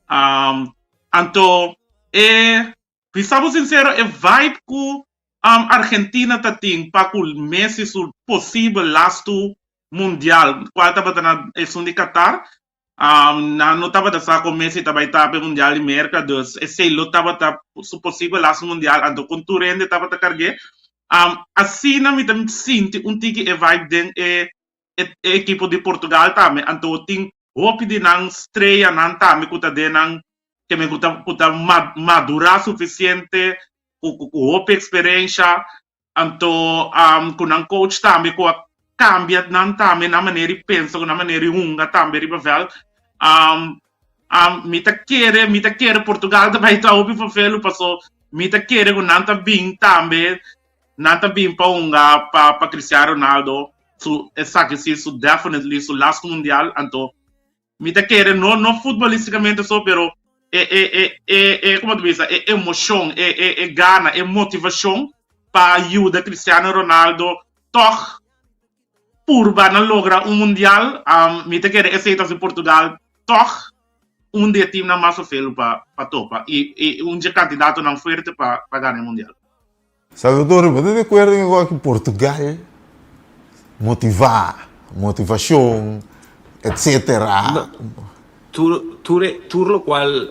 Um, anto e bisa bo sincero e vibe cu um, Argentina ta tin pa cu Messi su posibel lastu mundial, cual tabata na esun di Qatar, Um, nan no tabata sa con Messi ta bai ta p'e Mundial di Merca, dus esei lo tabata su posibel laatste Mundial, anto con tur hende tabata cargu'é. Um, asina mi ta sinti un tiki e vibe den e, e, e ekipo di Portugal tambe, anto tin hopi di nan streanan tambe cu ta den nan, ke men cu ta, cu ta madura suficiente, cu, cu, cu hopi experiencia, Anto ku nan coach tambe ku a kambia nan tambe nan manera di pensa ku nan manera di hunga tambe riba vèlt. Mi ta kere mi ta kere Portugal ta bai ta hopi vervelu paso mi ta kere ku nan ta bin tambe nan ta bin pa hunga pa pa Cristiano Ronaldo su esaki si su definitely su last mundial anto Mi ta kere no no futbolisticamente so pero e e e e e como ta bisa e emocion e e e gana e motivacion pa yuda Cristiano Ronaldo toch purba na logra un mundial um, mi ta kere esey ta si Portugal toch un di e teamnan mas sofelu pa pa topa y y un dje candidatonan fuerte pa pa gana e mundial. Salvador, bo ta di acuerdo cu aki Portugal motiva, motivacion, etcetera? No, tur, tur, tur locual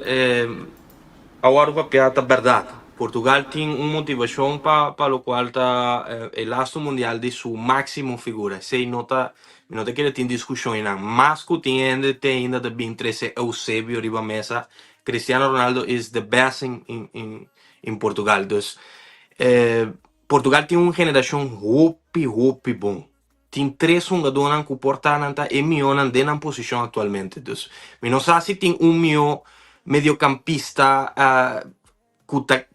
a wòrdu papia ta bèrdat. Portugal tin un motivashon pa pa lokual ta e lastu mundial di su máksimo figura. Esei no ta, mi no ta kere tin diskushon einan. Mas ku tin hende te ainda ta bin trese Eusebio riba mesa, Cristiano Ronaldo is the best in in in in Portugal. Dus Portugal tin un generashon hopi hopi bon. Tin tres hungadónan ku por ta nan ta e mihónan den nan posishon aktualmente. Dus mi no sa si tin un mihó mediokampista ku ta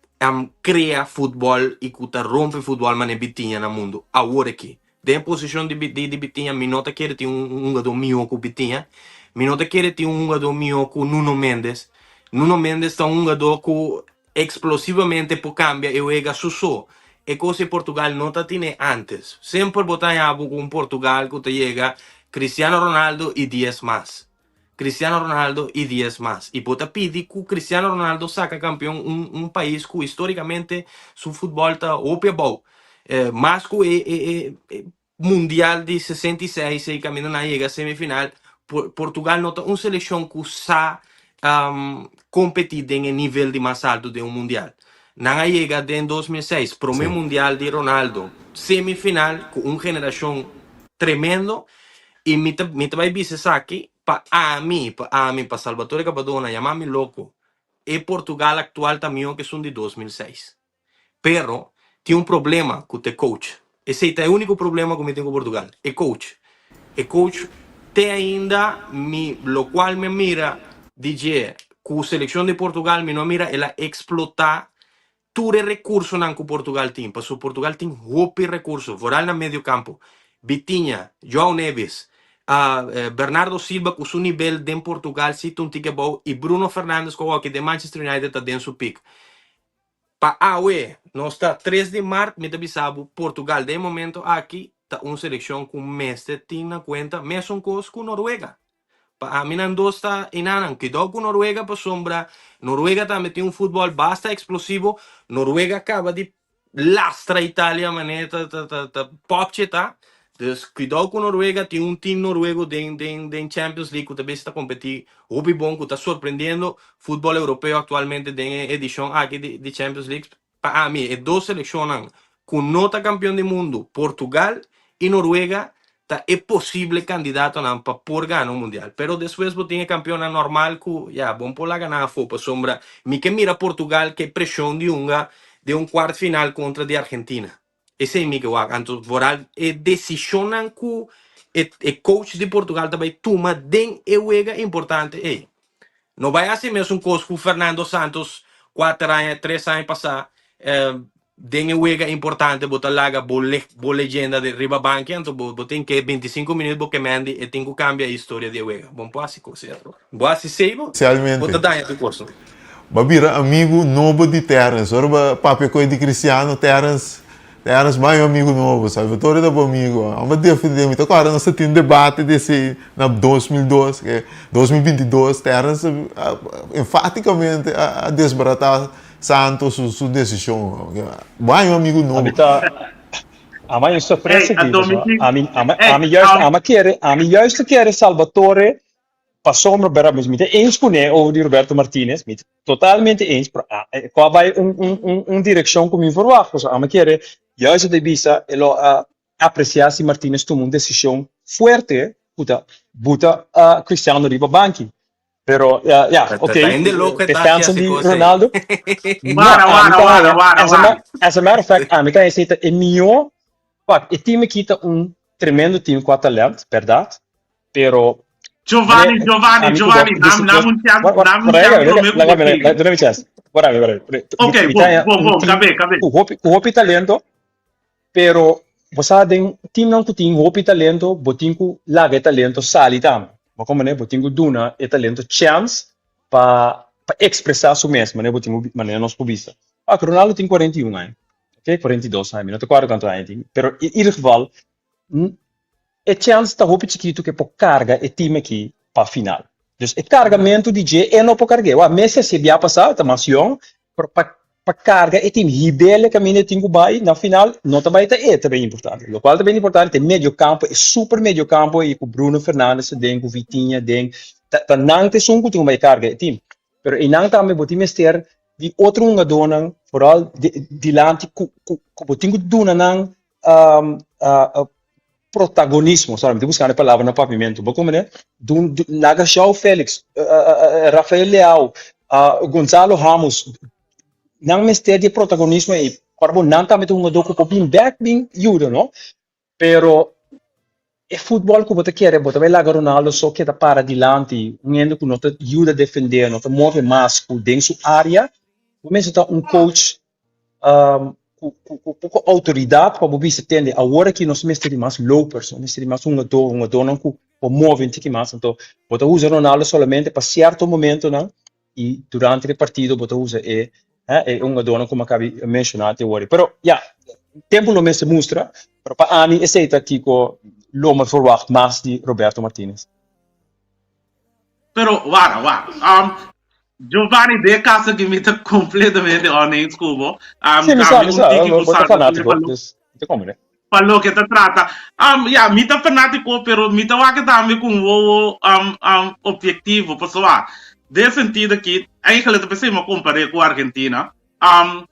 krea futbòl i ku ta rompe futbòl manera Vitinha na mundu awor aki. Den e posishon di di Vitinha mi no ta kere tin un hungadó mihó ku Vitinha. Mi no ta kere tin un hungadó mihó ku Nuno Mendes. Nuno Mendes ta un hungadó ku Explosivamente por cambia e wega su so. E cos e Portugal no ta tine antes. Semper bo ta haña bo cu un Portugal cu ta yega Cristiano Ronaldo y dies mas. Cristiano Ronaldo y dies mas. Y bo ta pidi cu Cristiano Ronaldo saca campeon un un pais cu historicamente su futbol ta hopi abou. Mas cu e e e Mundial di 66 ei caminda nan a yega semifinal. Portugal no ta un seleccion cu sa competi den e nivel di mas alto den un mundial. Nan a yega den 2006, prome mundial di Ronaldo, semifinal ku un generashon tremendo i mi ta mi ta bai bisa esaki pa ami, pa ami, pa Salvatore Capadona, yama mi loko, e Portugal aktual ta mihó ku esun di 2006. Pero tin un problema ku t'e coach. Esei ta e úniko problema ku mi tin ku Portugal, e coach. E coach te ainda mi lokual mi a mira di dje ku selekshon di Portugal mi no a mira el a eksplotá tur e rekursonan ku Portugal tin, pasobra Portugal tin hopi rekurso, vooral na medio kampo. Vitinha, João Neves, Bernardo Silva ku su nivel den Portugal si ta un tiki abou i Bruno Fernandes ku awoki den Manchester United ta den su pik. Pa awe, nos ta tres di mart, mi ta bisa bo Portugal den e momento aki ta un selekshon ku mester tin na kuenta mesun kos ku Noruega. Pa ami nan dos ta enanan. Kidou ku Noruega pasobra Noruega tambe tin un futbòl basta eksplosivo. Noruega kaba di lastra Italia manera ta ta ta ta popchi ta. Dus kidou ku Noruega tin un team noruego den den den Champions League ku ta bes ta kompetí hopi bon ku ta sorprendiendo futbòl europeo aktualmente den e edishon aki di di Champions League. Pa ami e dos selekshonnan ku no ta kampion di mundu, Portugal i Noruega, ta e posible kandidatonan pa por gana un mundial. Pero despues bo tin e kampionnan normal ku ya bon por laga nan afó pasobra mi ke mira Portugal ke preshon di hunga den un kuart final kontra di Argentina. Esei mi ke wak. Anto vooral e desishonnan ku e e coach di Portugal ta bai tuma den e wega importante ei. No bai hasi mesun kos ku Fernando Santos kuater aña, tres aña pasá den e wega importante bo ta laga bo bo leyenda de riba banki anto bo bo tin ke 25 minuut bo ke mendi e tin ku kambia e historia di e wega. Bo no por hasi kos ei. Bo hasi esei bo bo ta Especialmente. daña tur kos. Bo a bira amigu nobo di Terence. Ora bo a papia ku e di Cristiano, Terence, Terence bai un amigu nobo, Salvatore ta bo amigu. Amo a defendé, mi ta kòrda nos ta tin debate di esei na 2002, ke 2022, Terence a enfaticamente a desbaratá Santos su su desishon. Bai un amigu Ami nobo. ta Ama un sorpresa Ey, a aki, pasobra Dominique, ami ama ey, ami juist um, ama kere ami juist ta kere Salvatore Pasobra bera mi ta eens kuné over di Roberto Martinez, mi ta totalmente eens, pero a e kua bai un un un un direkshon ku mi verwagt. Pasobra ami kere juist e bisa e lo a apresiá si Martinez tuma un desishon fuerte ku ta buta Cristiano riba banki. Pero ya Ta ta ok, ta hende loko e e ta hasi fans hasi di kos ei. Ronaldo, no, Wara, ami wara, ta wara, haña, wara, as a wara. as a matter of fact, ami ta haña esei ta e mihó, wak, e team aki ta un tremendo team ku a talent, bèrdat, Pero Giovanni, mane Giovanni, ami ku Giovanni, bo nam, nam un chance, Wa- wa- nam un wa- chance laga promé ku laga bo mi sigui. duna mi chance. Wara mi, wara mi. Ok, Mi bom, ta haña bom, un bom, team kabé, kabé. ku hopi ku hopi talento, pero bo sa den teamnan ku tin hopi talento, bo tin ku laga e talento sali tambe. Bo komprende? Bo tin ku duna e talento chance pa pa ekspresá su mes, manera bo tin ku manera nos por bisa. Wak, Ronaldo tin 41 aña, ok, 42 aña, mi no ta kòrda kuantu aña e tin, pero in ieder geval E chèns ta hopi chikitu ku e por karga e tim aki pa final. Dus e kargamentu di dje e no por karg'é. Wak, Messi a sibi bia pasá, e ta mas yòn, pero pa pa karga e tim, hib'é kaminda e tin ku bai na final, no ta bai ta e ta ben importante. Lokual ta ben importante ta e mediokampo, e super mediokampo ei ku Bruno Fernandes aden, ku Vitinha aden, ta ta nan ta esun ku tin ku bai karga e tim. Pero einan tambe bo tin mester di otro hungadónan, foral dilanti ku ku ku bo tin ku duna nan protagonismo, sorry, mi ta buscando e palabra na papiamento, bo comprende? Dun, dun, laga João Félix, Rafael Leao, Gonzalo Ramos, nan mester di e protagonismo ei, ora bo nan tambe ta hungadó ku por bin bek bin yuda, no? Pero e futbol ku bo ta kere, bo ta bai laga Ronaldo so keda para dilanti, un hende ku no ta yuda defendé, no ta move mas ku den su área, bo mester ta un coach ku ku poko outoridat pa bo bisa tende awor aki nos mester di mas lopers, nos mester di mas hungadó, hungadónan ku por move un tiki mas. Anto bo ta usa Ronaldo solamente pa sierto momentonan i durante di partido bo ta usa e e hungadónan ku mi a kabi menshoná te awor. Pero ya, tempu lo mester mustra, pero pa ami esei ta kiko lo mi verwagt mas di Roberto Martinez. Pero wara, wara. Um, Giovanni, de caso que mi ta completamente oneens cu bo. Um, Sí, mi sa, tambe mi un sa, tiki bo cu bo ta Salvatore fanático, pa lo, dus mi ta komprende. pa loke ta trata. Um, ya, mi ta fanático, pero mi ta wak tambe cu un wowo um, um, objetivo. Pasobra, den sentido aki, eigenlijk ta pensei mi a compare cu Argentina. Um,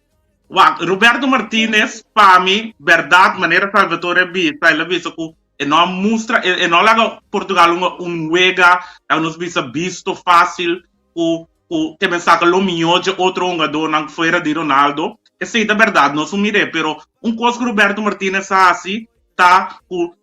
Wak, Roberto Martinez, pa mi, berdad, manera Salvatore a bisa, el a bisa ku e no a mustra, e no a laga Portugal hunga un wega, laga nos bisa bisto fácil, ku ku ke men saka lo mihó dje otro hungadónan fuera di Ronaldo. Esei ta berdad, nos un mir'é, pero un kos ku Roberto Martinez a hasi ta ku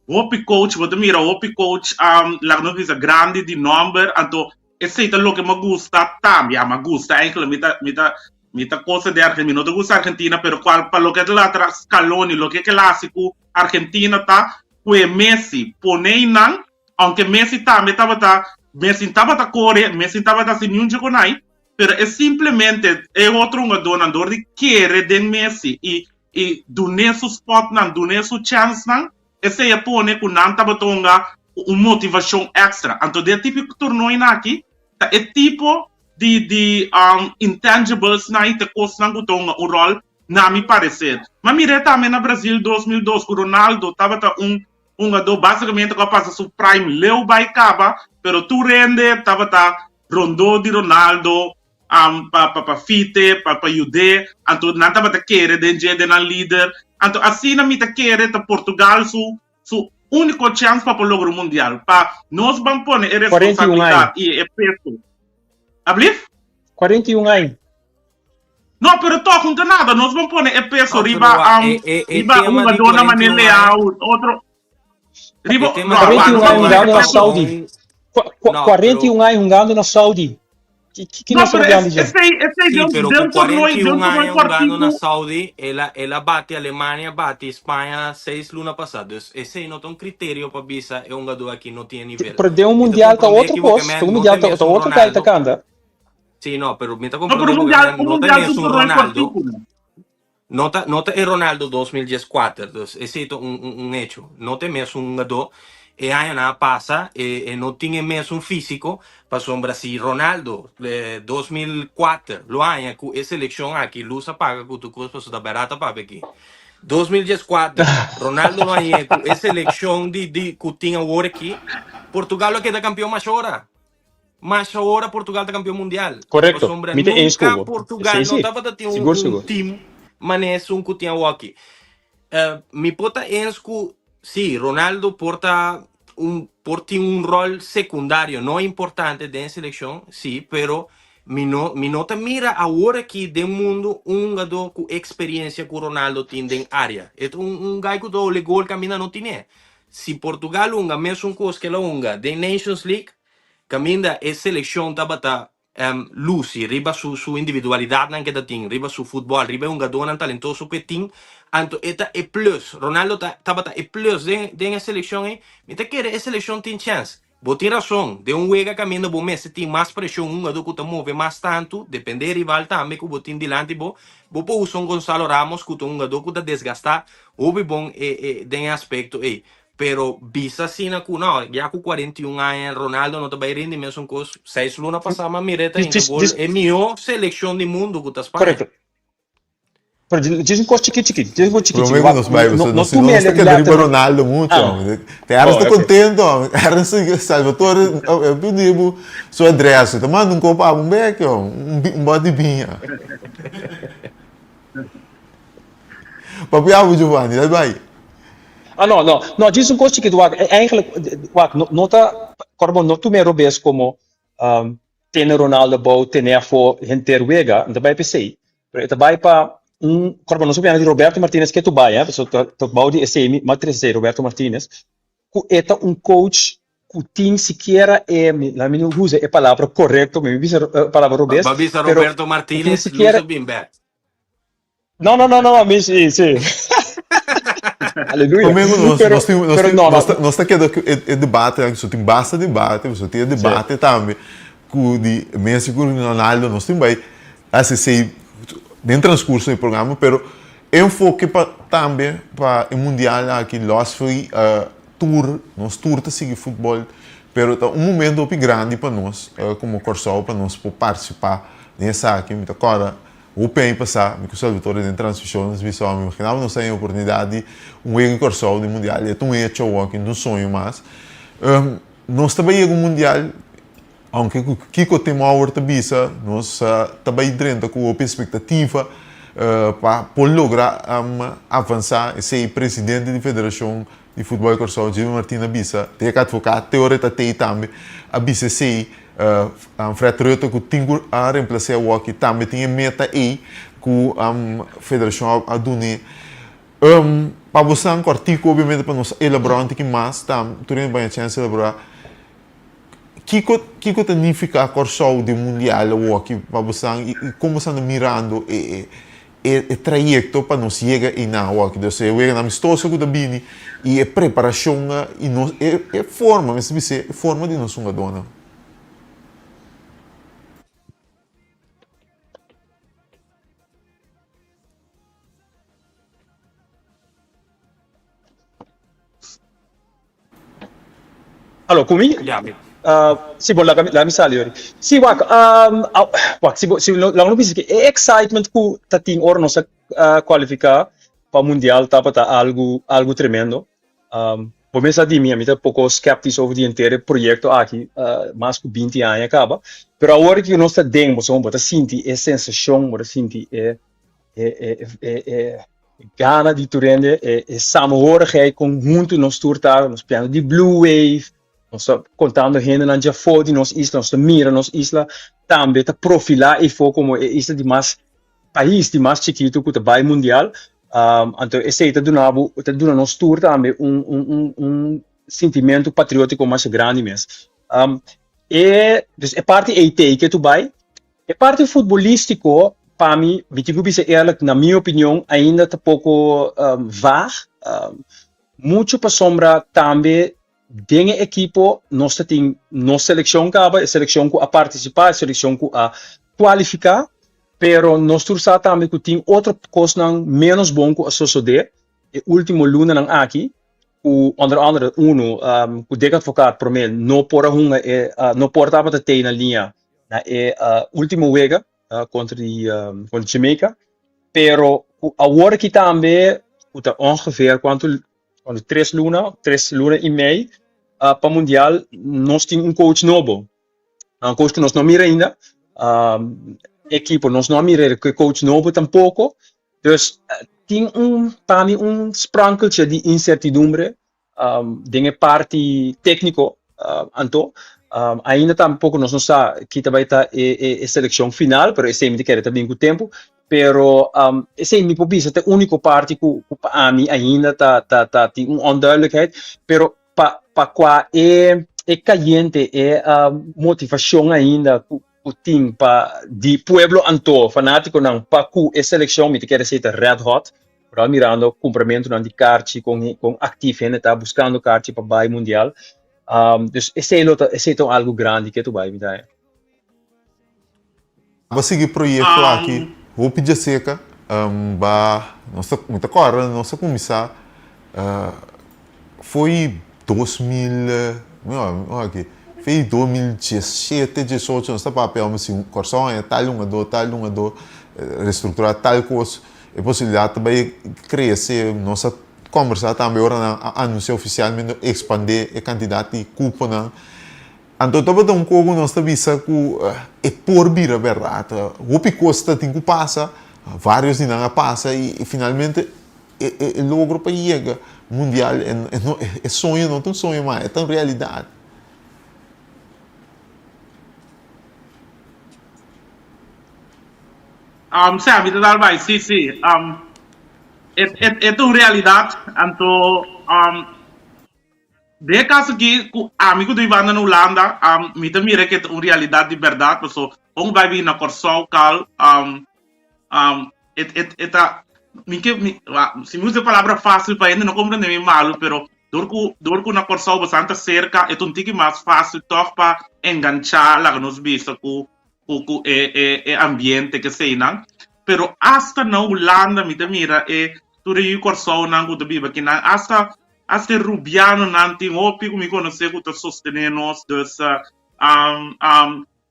hopi coach, bo ta mira hopi coach, laga nos bisa grandi di nòmber, anto esei ta loke mi a gusta tambe, ya mi a gusta eigenlijk, mi ta mi ta mi ta cosa di Argentina, mi no ta gusta Argentina, pero cual pa loke ta latra Scaloni, loke ke el a hasi ku Argentina ta ku e Messi pone einan, aunke Messi tambe tabata, Messi tabata kore, Messi tabata hasi niun djekonai, pero e simplemente e otro hungadónan dor di kere den Messi i i dun'é su spotnan, dun'é su chènsnan, esei a pone ku nan tabata hunga ku un motivashon èkstra. Anto den e tipo di tornoinan aki ta e tipo di di intangiblesnan i ta kosnan ku ta hunga un ròl na mi pareser. M'a mir'é tambe na Brazil 2002 ku Ronaldo tabata un hungadó básikamente ku a pasa su prime leu bai kaba, pero tur hende tabata rondó di Ronaldo pa pa pa fite, pa pa yud'é, anto nan tabata kere den dje, den nan lider. Anto asina mi ta kere ta Portugal su su úniko chèns pa por logra un mundial, pa nos ban pone e 41 aña. responsabilidat i e peso. Ablief? 41 aña. No, pero tòg un ta nada, nos ban pone e peso No, pero riba wa, e, e, e riba tema di hungadónan manera 41 aña, Leao, otro riba e tema no, di wa, nos 41 ban aña pone e hungando na peso Saudi. No, 41 pero aña hungando na Saudi. Ki ki No, nos pero papiando es, dje? esei, esei Sí, den, pero den ku un torneo, den 41 un torneo aña hungando na kòrtiku. Saudi, el a, el a bati Alemania, bati Spaña seis luna pasá. Dus esei no ta un criterio pa bisa e hungadó aki no tin e nivel. Pero den un Mi ta mundial ta comprendé otro ki bo ke kos. men Den un no mundial ta ta, ta mesun otro gai ta Ronaldo. kanta. Sí, no, pero mi ta No, pero comprendé un bo ke mundial, men un no ta mundial ta un mesun torneo Ronaldo. kòrtiku. No ta, no ta e Ronaldo 2014, dus esei ta un, un, un hecho. No ta e mesun hungadó. E añanan a pasa, e, e no tin e mesun físico, pasobra si Ronaldo eh, 2004 lo haña ku e selekshon aki, lus a paga ku tur kos pasobra ta bèrdat ta papia aki. 2014 Ronaldo lo hañ'é ku e selekshon di, di ku tin awor aki, Portugal lo a keda kampeon mas ora. Masha ora Portugal ta campeon mundial. Correcto. Pasobra Mi ta eens nunca cu bo. Portugal Esei no sí. tabata tin un, Sigur, un sigur. team manera esun cu tin awoki. Eh, mi por ta eens cu sí, Ronaldo por ta un por tin un rol secundario no importante den seleccion, sí, pero mi no mi no ta mira awor aki den mundo un hungador cu experiencia cu Ronaldo tin den area. E ta un un guy cu ta hole gol caminda no tine. Si Portugal hunga mesun cos cu el a hunga den Nations League, Kaminda e selekshon tabata lusi riba su su individualidatnan ke ta tin, riba su futbòl, riba e hungadónan talentoso ku e tin, anto e ta e plus. Ronaldo ta tabata e plus den den e selekshon ei. Mi ta kere e selekshon tin chèns. Bo tin rason, den un wega kaminda bo mester tin mas preshon, un hungadó ku ta move mas tantu, dependé e rival tambe ku bo tin dilanti bo, bo por usa un Gonzalo Ramos ku ta un hungadó ku ta desgastá hopi bon e e den e aspekto ei. Pero bisa asina ku no, ya ku 41 aña Ronaldo no ta bai rindi mesun kos. Seis luna pasá m'a mir'é ta hinka gol e mihó selekshon di mundu ku ta Spaña. Korekto. Pero djis un kos chikit chikit, djis un kos chikit Promé chikit. ku nos bai, No pasobra no si no tuma nos ta el keda riba letterlijk. Ronaldo muchu, Ah, hombre. Te Ernst oh, ta ok. kontento, hombre. Ernst Salvatore a pidi bo su adres, ta manda un kopo abo un beki, hombre, un bòt di biña. Papia abo Giovanni, dal bai. Ah, no, no. No, djis un kos chikitu, wak, eigenlijk, wak, no, no ta, kòrda bo, no tuma e robes komo um, tene Ronaldo abou, tene afó henter wega, no ta bai pa esei. Pero e ta bai pa un, kòrda bo, nos a papia di Roberto Martinez ke tu bai, eh, pasobra ta, ta bou di esei, mi a trese esei, Roberto Martinez, ku e ta un coach ku tin sikiera e, mi, laat mi no usa e palabra korekto, mi bisa e palabra Ba, robes, ba bisa pero Roberto ku tin Martinez, sikiera lusa bin bèk. No, no, no, no, mi sí, sí. Aleluya. Promé ku nos, Pero, nos tin, nos pero tin, no, no. nos ta, nos ta keda ku e, e debate aki, so tin basta debate, so tin e Sí. debate tambe ku di Messi ku Ronaldo, nos tin bai hasi esei den transkurso di programa, pero e enfoke pa tambe pa e mundial aki los for tur, nos tur ta sigui futbol, pero ta un momento hopi grandi pa nos komo Kòrsou pa nos por partisipá den esaki, mi ta kòrda Hopi aña pasá, mi ku Salvatore den transmishon nos bisa mi imaginaba nos taña oportunidat di un wega di Kòrsou den mundial, e ta un hecho awor aki, no ta un soño mas. Nos ta bai yega un mundial, aunke ku kiko Tim Howard ta bisa, nos ta bai drenta ku hopi espektativa. Pa por logra avansá esei presidente di Federashon di Futbòl Kòrsou Jimmy Martin a bisa, Dick Advocaat te ora e ta tei tambe a bisa esei, Fred Rutte ku tin ku a remplas'é awoki tambe tin e meta ei ku federashon a dun'é. Pa bosan kòrtiku obviamente pa nos elaborá un tiki mas ta tur hende baña chèns elaborá. Kiko kiko ta nifiká Kòrsou den mundial awoki pa bosan i kon bosan ta mirando e e trayekto pa nos yega einan awoki? Dus e weganan amistoso ku ta bini i e preparashon i nos e e forma mester bis'é e forma di nos hungadónan. Alo, ku mi? Ya, mi. Uh, si bo laga mi, laga mi sali ori. Si wak, um, au, wak, si bo, si lo, laga no bisa que e excitement ku ta tin ora nos a uh, kualifiká pa mundial tabata algu, algu tremendo. Um, bo mes a di mi, a mi ta poko skeptisch over di henter e proyekto aki, uh, mas ku 20 aña kaba. Pero awor ku nos ta den, bo bo ta sinti e sensashon, bo ta sinti e, e, e, e, e gana di tur hende, e, e samenhorigheid kon huntu nos tur ta, nos piano di Blue Wave, nos ta kontando hendenan djafó di nos isla, nos ta mira nos isla tambe ta profilá eifó komo e isla di mas pais di mas chikitu ku ta bai mundial. Um, anto esei ta duna bo, ta duna nos tur tambe un, un, un, un sintimentu patriótiko masha grandi mes. Um, e, dus e parti ei tei ke tu bai. E parti futbolístiko, pa mi, mi tin ku bisa eerlijk, na mi opinion, ainda ta poko vaag. Muchu pasobra tambe den e ekipo nos ta tin nos selekshon kaba, e selekshon ku a partisipá, e selekshon ku a kualifiká, pero nos tur sa tambe ku tin otro kosnan ménos bon ku a sosodé e último lunanan aki, ku onder andere unu ku Dick Advocaat promé no por a hunga e no por tabata tei na liña na e ultimo wega kontra di kontra Jamaica, pero ku awor aki tambe ku ta ongeveer kuantu kuantu tres luna, tres luna i mei pa mundial nos tin un coach nobo, un coach ku nos no a mira ainda, ekipo nos no a mira e coach nobo tampoko, dus tin un pa mi un sprankeltje di insertidumbre Den e parti tékniko anto ainda tampoko nos no sa ki ta bai ta e selekshon final, pero esei mi ta kere ta bin ku tempu. Pero esei mi por bisa ta e úniko parti ku pa ami ainda ta ta ta tin un onduidelijkheid. Pero pa pa kua e e kayente e motivashon ainda ku ku tin pa di pueblo anto fanátikonan pa ku e selekshon mi ta kere esei ta red hot. Vooral mirando kumpramentunan di karchi, kon kon aktif hende ta buskando karchi pa bai mundial. Um, dus esei lo ta, esei ta un algu grandi ke tu bai mi ta haña. Bo sigui proyekto aki hopi djaseka um, ba nos ta mi ta kòrda nos a kuminsá uh, foi 2000 mi aki foi 2017 18 nos ta papia mi si Kòrsou haña tal hungadó tal hungadó restrukturá tal kos. E posibilidat ta bai krese. Nos a kombersá tambe ora nan a anunsiá ofisialmente ekspandé e kantidat di kuponan. Anto tabata un kos ku nos ta bisa ku e por bira bèrdat. Hopi kos ta tin ku pasa, vários di nan a pasa i finalmente e logro pa yega mundial e soño no ta un soño mas, e ta un realidat. Um, sí, mi ta dal bai, sí, sí. Um, e, e, e ta un realidad, anto, um, den e caso aki, cu ami cu ta bibando na Hulanda, um, mi ta mira que ta un realidad di berdad, paso, ong bai bibi na Corsou, kal, um, um, e, e, e ta, mi ke, mi, wa, si mi usa e palabra fácil pa hende no comprende mi malu, pero dor cu, dor cu na Corsou bosan ta cerca, e ta un tiki mas fácil toch pa engancha, laga nos bisa cu, ku ku e e e ambiente keseinan pero asta na Hulanda mi ta mira e tur e yu Kòrsounan ku ta biba akinan asta asta e rubianonan tin hopi ku mi konosé ku ta sostené nos dus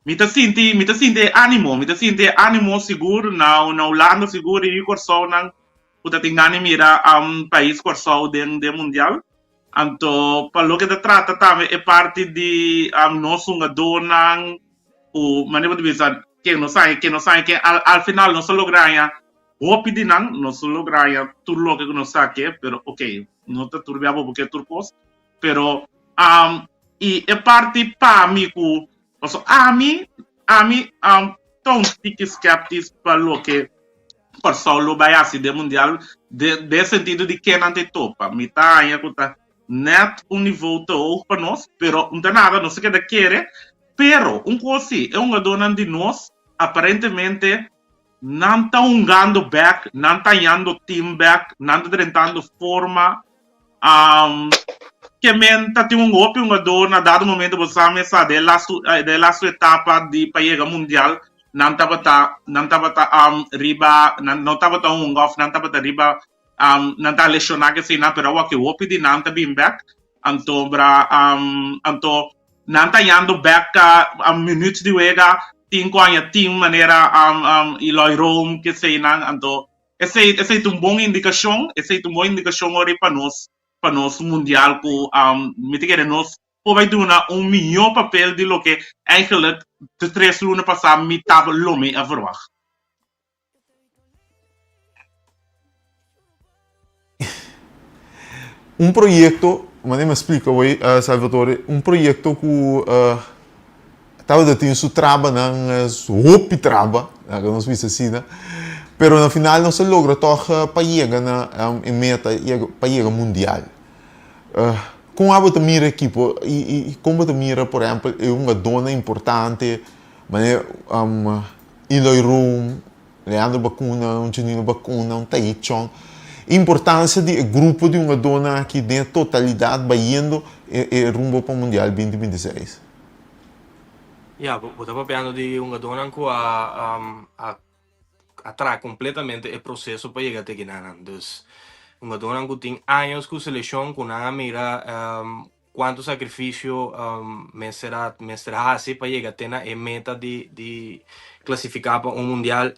mi ta sinti mi ta sinti e animo mi ta sinti e animo sigur na na Hulanda sigur e yu Kòrsounan ku ta tin gana di mira pais Kòrsou den den mundial anto pa loke ta trata tambe e parti di nos hungadónan ku manera bo ta bisa ken no sa ken no sa ken al al final nos a logra haña. Hopi di nan, nos a logra haña tur loke ku nos sa ke, pero ok, no ta tur bia bo ke tur kos, pero um, i e parti pa mi ku, paso ami, ami um, ta un tiki skeptis pa loke Kòrsou lo bai hasi den mundial, de, den sentido di ke nan ta topa. Mi ta haña ku ta nèt un nivou te hoog pa nos, pero un ta nada, nos ta keda kere, pero un kos si, e hungadónan di nos aparentemente Nan ta hungando bek, nan ta hañando team bek, nan ta drentando forma. Um, ke men ta tin un hopi hungador na dado momento bo sa mesa den lastu den lastu etapa di pa yega mundial nan tabata nan tabata um, riba nan no tabata hunga of nan tabata riba um, nan ta lesiona ke asina pero awor ke hopi di nan ta bin bek anto bra um, anto Nan ta yando bek a minuut di wega, tin cu aña tin manera Eloy Room keseynan, anto esey esey ta un bon indicacion, esey ta un bon indicacion ora pa nos pa nos mundial cu mi ta kere nos por bay duna un miho papel di loke eigenlijk de tres luna pasa mi taba lo mi a verwacht. Un proyecto, manera mi a splica hoy Salvatore, un proyecto cu tabata tin su trabanan, su hopi traba, laga nos bisa asina, pero na final nos a logra tog pa yega na e meta, pa yega mundial. Con abo ta mira ekipo y con bo ta mira por ehempel e hungadónan importante manera Eloy Room, Leandro Bacuna, un Juninho Bacuna, un Tahith Chong. Importancia di e grupo di hungadónan aki den e totalidad bayendo e e rumbo pa Mundial binti binti seis. Ya, bo ta papiando di hungadónan ku a a a traha kompletamente e proseso pa yega te kinanan. Dus hungadónan ku tin años ku selekshon ku nan a mira Cuanto sacrificio mester a mester haci pa yega te na e meta di di clasifica pa un mundial.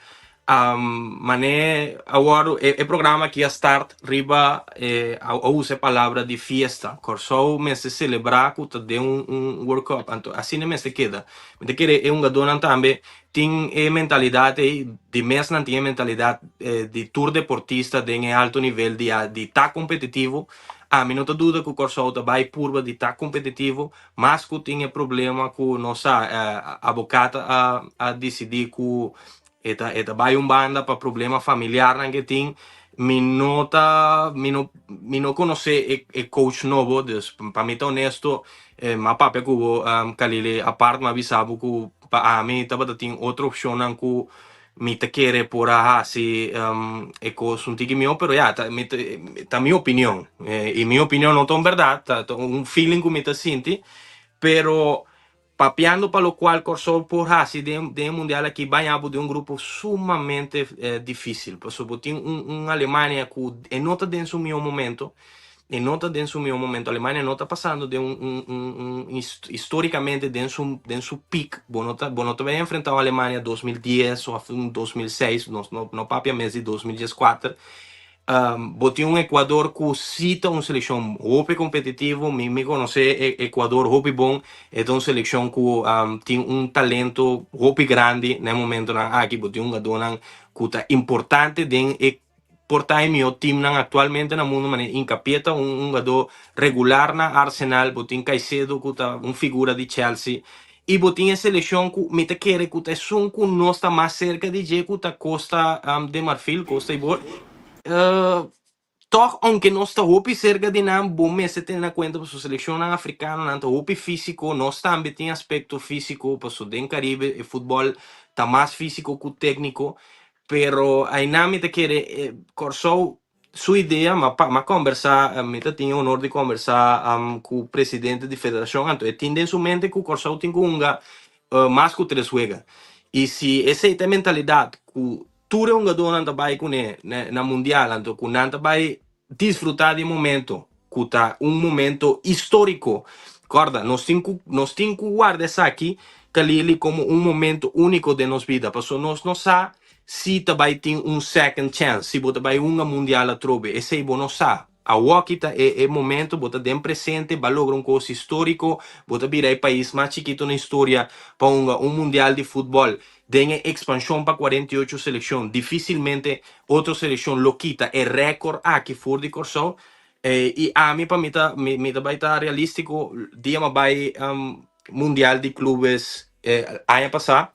Mane awor e e programa aki a start riba e a usa e palabra di fiesta. Corsou mester celebra cu ta den un un World Cup anto asina e mester keda. Mi ta kere e hungadornan tambe tin e mentalidad ey, di mes nan tin e mentalidad di tur deportista den e alto nivel di a di ta competitivo. Ami no ta duda ku Kòrsou ta bai purba di ta kompetitivo, mas ku tin e problema ku nos sa abokat a a disidí ku e ta e ta bai un banda pa problema familiarnan ke tin. Mi no ta mi no mi no konosé e e coach nobo, dus pa mi ta honesto m'a papia ku bo Kalile apart m'a bisa bo ku pa ami tabata tin otro opshonnan ku Mi ta kere por a hasi e kos un tiki mihó, pero ya, ta mi ta mi opinion. I mi opinion no ta un bèrdat, ta ta un feeling ku mi ta sinti, pero papiando pa lokual Kòrsou por hasi den den e mundial aki baña bo den un grupo sumamente difísil, pasobra bo tin un un Alemania ku e no ta den su mihó momento, E no ta den su mihó momento. Alemania no ta pasando den un un un un históricamente den su den su peak. Bo no ta bo no ta bay enfrenta un Alemania 2010 of un 2006, nos no no papia mes di 2014. Bo tin un Ecuador cu si ta un seleccion hopi competitivo. Mi mi conoce e Ecuador hopi bon. E ta un seleccion cu tin un talento hopi grandi na e momentonan aki. Bo tin hungadornan cu ta importante den e Por ta e mihó teamnan aktualmente na mundu manera Hincapié ta un hungadó regular na Arsenal, bo tin Caicedo ku ta un figura di Chelsea i bo tin e selekshon ku mi ta kere ku ta esun ku nos ta mas serka di dje ku ta Costa de Marfil, Costa Ivor. Tòg ounke nos ta hopi serka di nan bo mester tene na kuenta pasobra selekshonnan afrikanonan ta hopi físiko, nos tambe tin aspekto físiko pasobra den Karibe e futbòl ta mas físiko ku tékniko. Pero ainan mi ta kere Kòrsou su idea, m'a pa m'a kòmbersá, mi ta tin e honor di kòmbersá ku presidente di federashon, anto e tin den su mente ku Kòrsou tin ku hunga mas ku tres wega. I si esei ta e mentalidat ku tur e hungadónan ta bai kuné na mundial, anto ku nan ta bai disfrutá di e momento ku ta un momento históriko. Kòrda, nos tin ku nos tin ku warda esaki, Kalili, komo un momento úniko den nos bida, pasobra nos no sa si ta bai tin un second chance, si bo ta bai hunga mundial atrobe, esei bo no sa. Awoki ta e momento, bo ta den presente, bo a logra un cos historico, bo ta bira e pais mas chikito na historia pa hunga un mundial di futbol. Den e expansion pa 48 seleccion, dificilmente otro seleccion lo kita e record aki for di Corsou. Y ami pa mi ta mi ta bay ta realistico, dia m'a bay mundial di clubes aña pasa,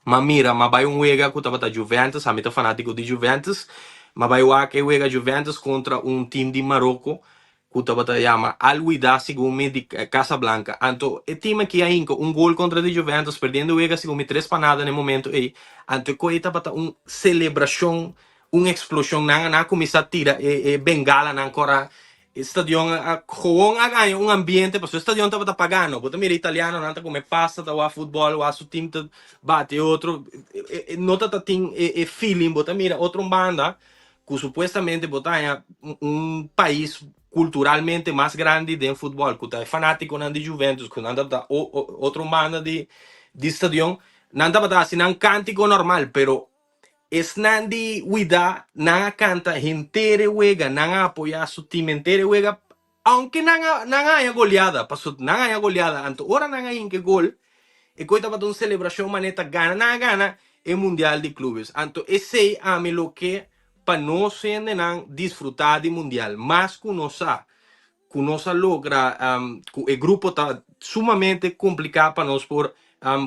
m'a mira, m'a bay un wega cu tabata Juventus, ami ta fanatico di Juventus, m'a bay wak e wega Juventus contra un team di Marocco cu tabata yama Al Wydad segun mi di Casablanca. Anto e team aki a hinca un gol contra di Juventus perdiendo e wega segun mi 3-0 na e momento ey. Anto e coe tabata un celebracion, un explosion, nan a cuminsa tira e bengalanan cora. E stadion a gewoon a gaña un ambiente pasobra e stadion tabata pagano. Bo ta mira italianonan ta come pasta, ta wak futbol, wak su team ta bati e otro. No ta ta tin e feeling. Bo ta mira otro un banda cu supuestamente bo ta haña un pais culturalmente mas grandi den futbol cu ta e fanaticonan di Juventus cu nan tabata otro un banda di stadion. Nan tabata haci nan cantico normal pero esnan di Wydad nan a canta henter e wega, nan a apoya su team henter e wega, aunke nan a nan a haña goleada, paso nan a haña goleada, anto ora nan a hinca e gol, e koe tabata un celebracion manera ta gana, nan a gana e mundial di clubes. Anto esey ami lo ke pa nos hendenan disfruta di mundial, mas cu nos sa cu nos a logra cu e grupo ta sumamente complica pa nos por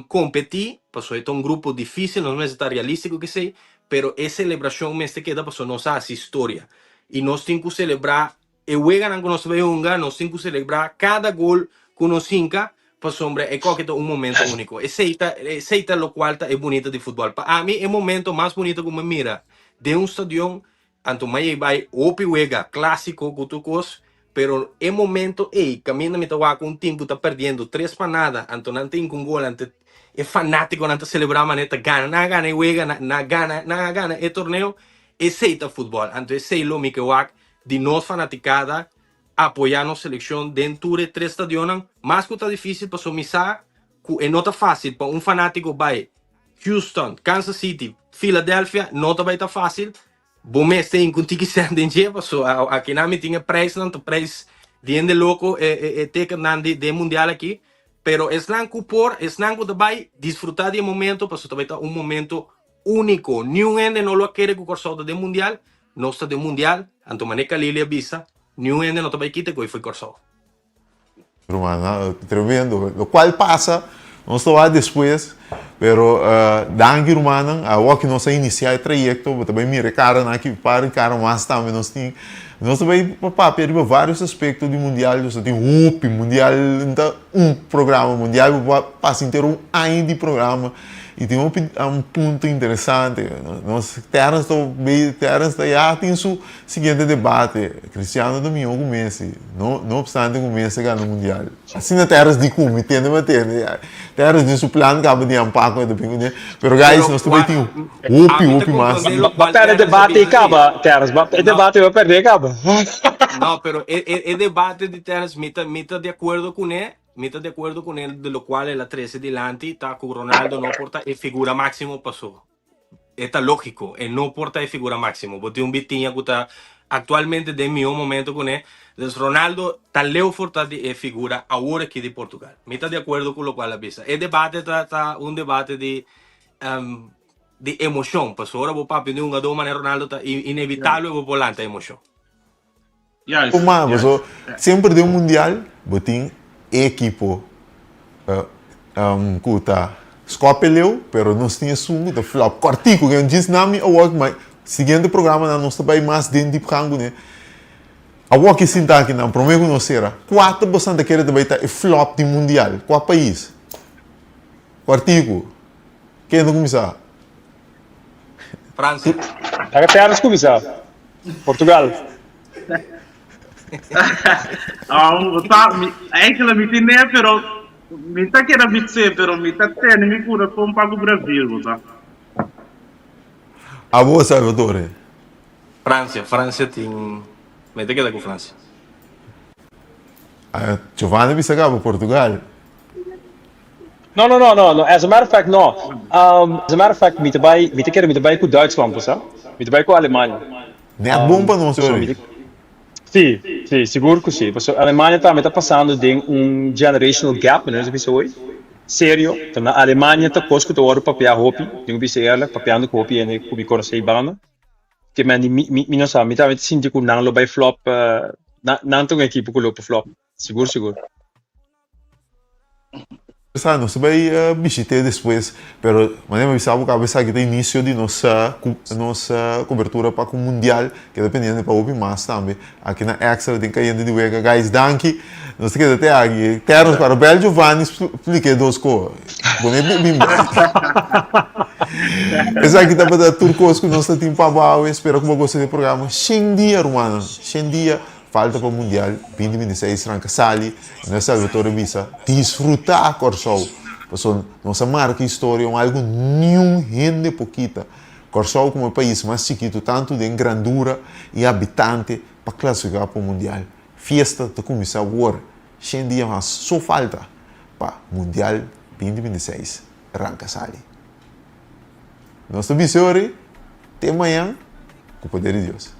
competi, pasobra e ta un grupo dificil, nos mester ta realistico cu esey, pero e celebracion mester keda pasobra nos a haci historia y nos tin cu celebra e weganan cu nos ta bay hunga, nos tin cu celebra cada gol cu nos hinca pasobra e koke ta un momento unico. Esey ta esey ta locual ta e bunita di futbol. Pa ami e momento mas bunita cu mi mira den un stadion. Anto mai ei bai hopi wega clásico cu tur cos, pero e momento ei caminda mi ta wak un team cu ta perdiendo 3-0, anto nan tin cu un gol, anto e fanaticonan ta celebra manera ta gana, nan a gana e wega, nan a gana, nan a gana e torneo, esey ta futbol. Anto esey lo mi ke wak di nos fanaticada apoya nos seleccion den tur e tres stadionnan, mas cu ta dificil pasobra mi sa cu e no ta facil pa un fanatico bai Houston, Kansas City, Philadelphia no ta bai ta facil. Bo mes tin cu un tiki cent den dje paso akinan mi tin e prijsnan ta prijs di hende loco e e e ticketnan di den mundial aki. Pero esnan cu por, esnan cu ta bai disfruta di e momento paso ta bai ta un momento unico. Niun hende no lo a kere cu Corsou ta den mundial. Nos ta den mundial, anto mane Kalili a bisa, niun hende no ta bai kita cu ei fo'i Corsou. Ruman, tremendo. Locual pasa, nos ta wak despues, pero danki rumannan, awor ki nos a inicia e trayecto, bo ta bay mira e caranan aki, par di cara mas tambe nos tin. Nos ta bay papia riba varios aspecto di mundial, nos ta tin hopi mundial, no ta un programa mundial, bo por pasa henter un aña di programa y tin hopi punto interesante. Nos Terence ta bay, Terence ta ya tin su Siguiente debate, Cristiano ta mihó ku Messi, no no obstante ku Messi a gana mundial. Asina Terrence di ku mi tende mi a tende. Terrence den su plan kaba di ampa ku e ta bin kuné. Pero guys, Pero nos ta bai cua tin hopi ami ta hopi mas. comprende Ba locual perde Terrence a debate bisa y si. caba, Terrence. Ba e No, debate ba perde caba. no, pero e debate di Terrence mi ta di acuerdo kuné, mi ta di acuerdo kuné de locual el a trece dilanti ta ku Ronaldo no por ta e figura maximo paso. E ta lógiko, e no por ta e figura máksimo. Bo tin un Vitinha ku ta aktualmente den mihó momento kuné. Dus Ronaldo ta leu for ta di e figura awor aki di Portugal. Mi ta di akuerdo ku lokual a bisa. E debate ta ta un debate di di emoshon, pasobra ora bo papia di un hungadó manera Ronaldo ta inevitabel bo por lanta emoshon. Juist, Kuma, juist. paso semper den un mundial bo tin e ekipo ku ta skòp e leu, pero nos tin esun ku ta flòp kòrtiku, ke djis nan mi awor ma siguiente programanan nos ta bai mas den diepgang kuné. Awor ki sinta akinan promé ku nos sera, kua ta bosan ta kere ta bai ta e flòp di mundial? Kua pais? Kòrtiku. Ken ta kuminsá? Fransia. Laga Terence kuminsá. Portugal. Um, ta, mi, eigenlijk mi tin nee, pero mi ta keda bitse, pero mi ta tene mi corazón pa ku Brasil, bo sa. Abo, Salvatore. Francia, Francia tin, mi ta keda ku Francia. Ah, Giovanni bisa kaba Portugal. No, no, no, no, no. As a matter of fact, no. As a matter of fact, mi ta bai, mi ta kere mi ta bai ku Duitsland, bo sa. Mi ta bai ku Alemania. Net bon pa nos, So mi ori. ta, Sí, sí, sigur ku sí. Pasobra Alemania tambe ta pasando den un generational gap, manera nos a bisa hoy. Serio, ta na Alemania ta kos ku ta wòrdu papiá hopi, tin ku bisa eerlijk, papiando ku hopi hende ku mi konosé ei banda. Ke men di mi, mi, mi no sa, mi tambe ta sinti ku nan lo bai flop, nan, nan ta un ekipo ku lo por flop, sigur, sigur. Sa, nos ta bai bishit'é despues, pero manera mi a bisa bo caba esaki ta inicio di nos nos cobertura pa cu mundial, keda pendiente pa hopi mas tambe aki na Extra den Cayente di Wega. Guys, danki, nos ta keda te aki. Ternos para bel Giovanni splica e dos co. Bo no bin bek. Esaki tabata tur cos cu nos ta tin pa bo awe, spera cu bo a gosta di e programa. Shen dia rumannan, shen dia. Falta pa Mundial 2026 ranka sali, Manuel Salvatore bisa, Disfrutá Kòrsou, pasobra nos a marka historia un algu niun hende por kita. Kòrsou komo e pais mas chikitu tantu den grandura i habitante pa klasifiká pa Mundial. Fiesta ta kuminsá awor, shen dia mas so falta pa Mundial 2026 ranka sali. Nos ta bisa ori, te mañan, ku poder di Dios.